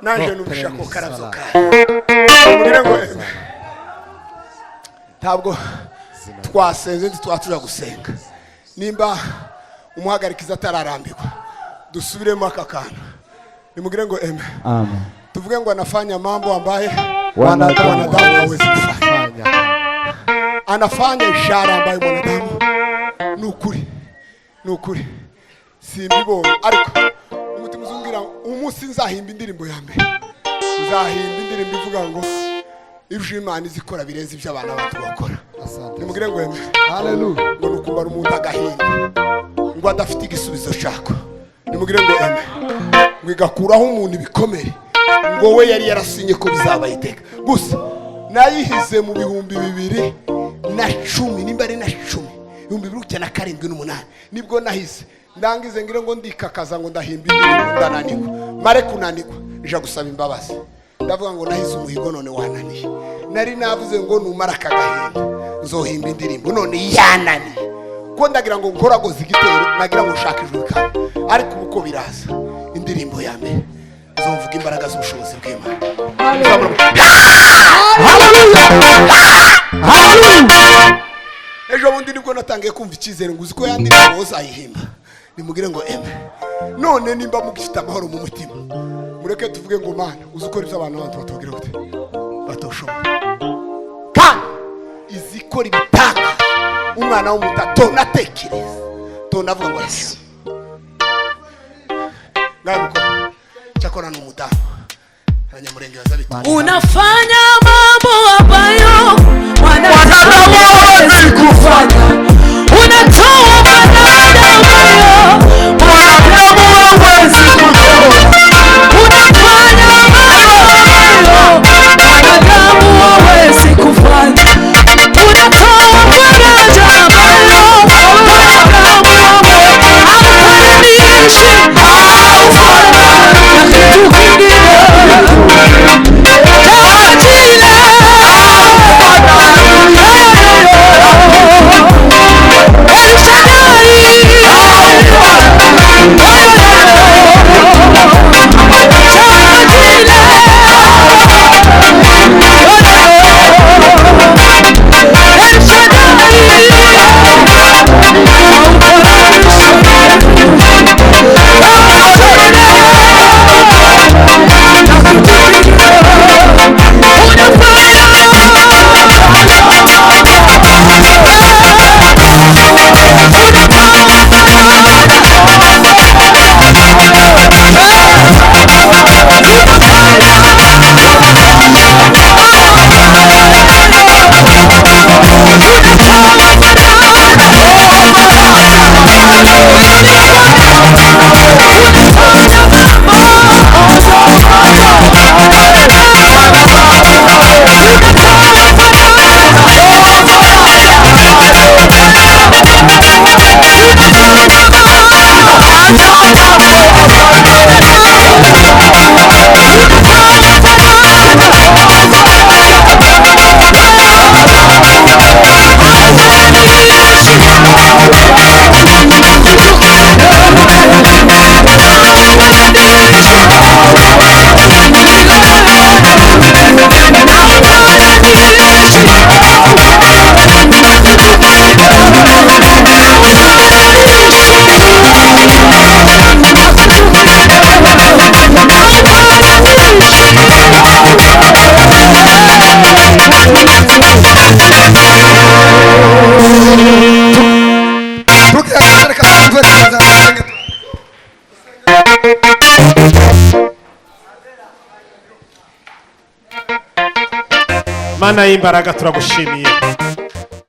Naje numvisha ko karavyo kawe. Nimugire ngo amen. Ntabwo twasenze ntitwatuja gusenga. Nimba umuhagarikiza atararambirwa dusubiremo aka kantu. Nimugire ngo amen. Amen. Tuvuge ngo anafanya mambo ambaye Wanadamu hawezi kufanya. Anafanya ishara ambayo mwanadamu. Ni ukuri. Ni ukuri. Simbibonye ariko umutima uzungira umunsi nzahimba indirimbo ya mbere. Nzahimba indirimbo ivuga ngo ibyo Imana izikora birenze ibyo abana bacu bakora. Nimugire ngo amen. Hallelujah. Ngo nukumara umuntu agahinda ngo adafite igisubizo cyako. Nimugire ngo amen. Ngo igakuraho umuntu ibikomere ngo we yari yarasinye ko bizaba iteka. Gusa nayihize mu 2010 nimba ari na 10 2007 n'umunani nibwo nahize ndangize ngire ngo ndikakaza ngo ndahimba indirimbo ndananirwa mare kunanirwa ija gusaba imbabazi. Ndavuga ngo nahize umuhigo none wananiye. Nari navuze ngo numara akagahinda nzohimba indirimbo none yananiye. Ko ndagira ngo nkoragoze igitero nagira ngo nshake ijwi kandi ariko uko biraza indirimbo ya mbere nzovuga imbaraga z'ubushobozi bw'Imana. Hallelujah. Hallelujah. Ejo bundi nibwo natangiye kumva icyizere ngo uzi ko yandirimbo uzayihimba. Nimugire ngo amen. None nimba mugifite amahoro mu mutima mureke tuvuge ngo Mana uzi ukora ibyo abantu abantu batubwira gute batoshobora. Kandi izikora ibitanga umwana w'umuntu atonatekereza tonavuga ngo Yesu ngaruko cyakora n'umudamu abanyamurenge bazabita. Unafanya mambo ambayo mwanadamu hawezi kufanya. Unatoa faraja ambayo mwanadamu hawezi kutoa. Unafanya mambo ambayo mwanadamu hawezi kufanya. Unatoa faraja ambayo mwanadamu hawezi. Haufananishi na kitu kingine. El Shaddai. Mana y'imbaraga, turagushimiye.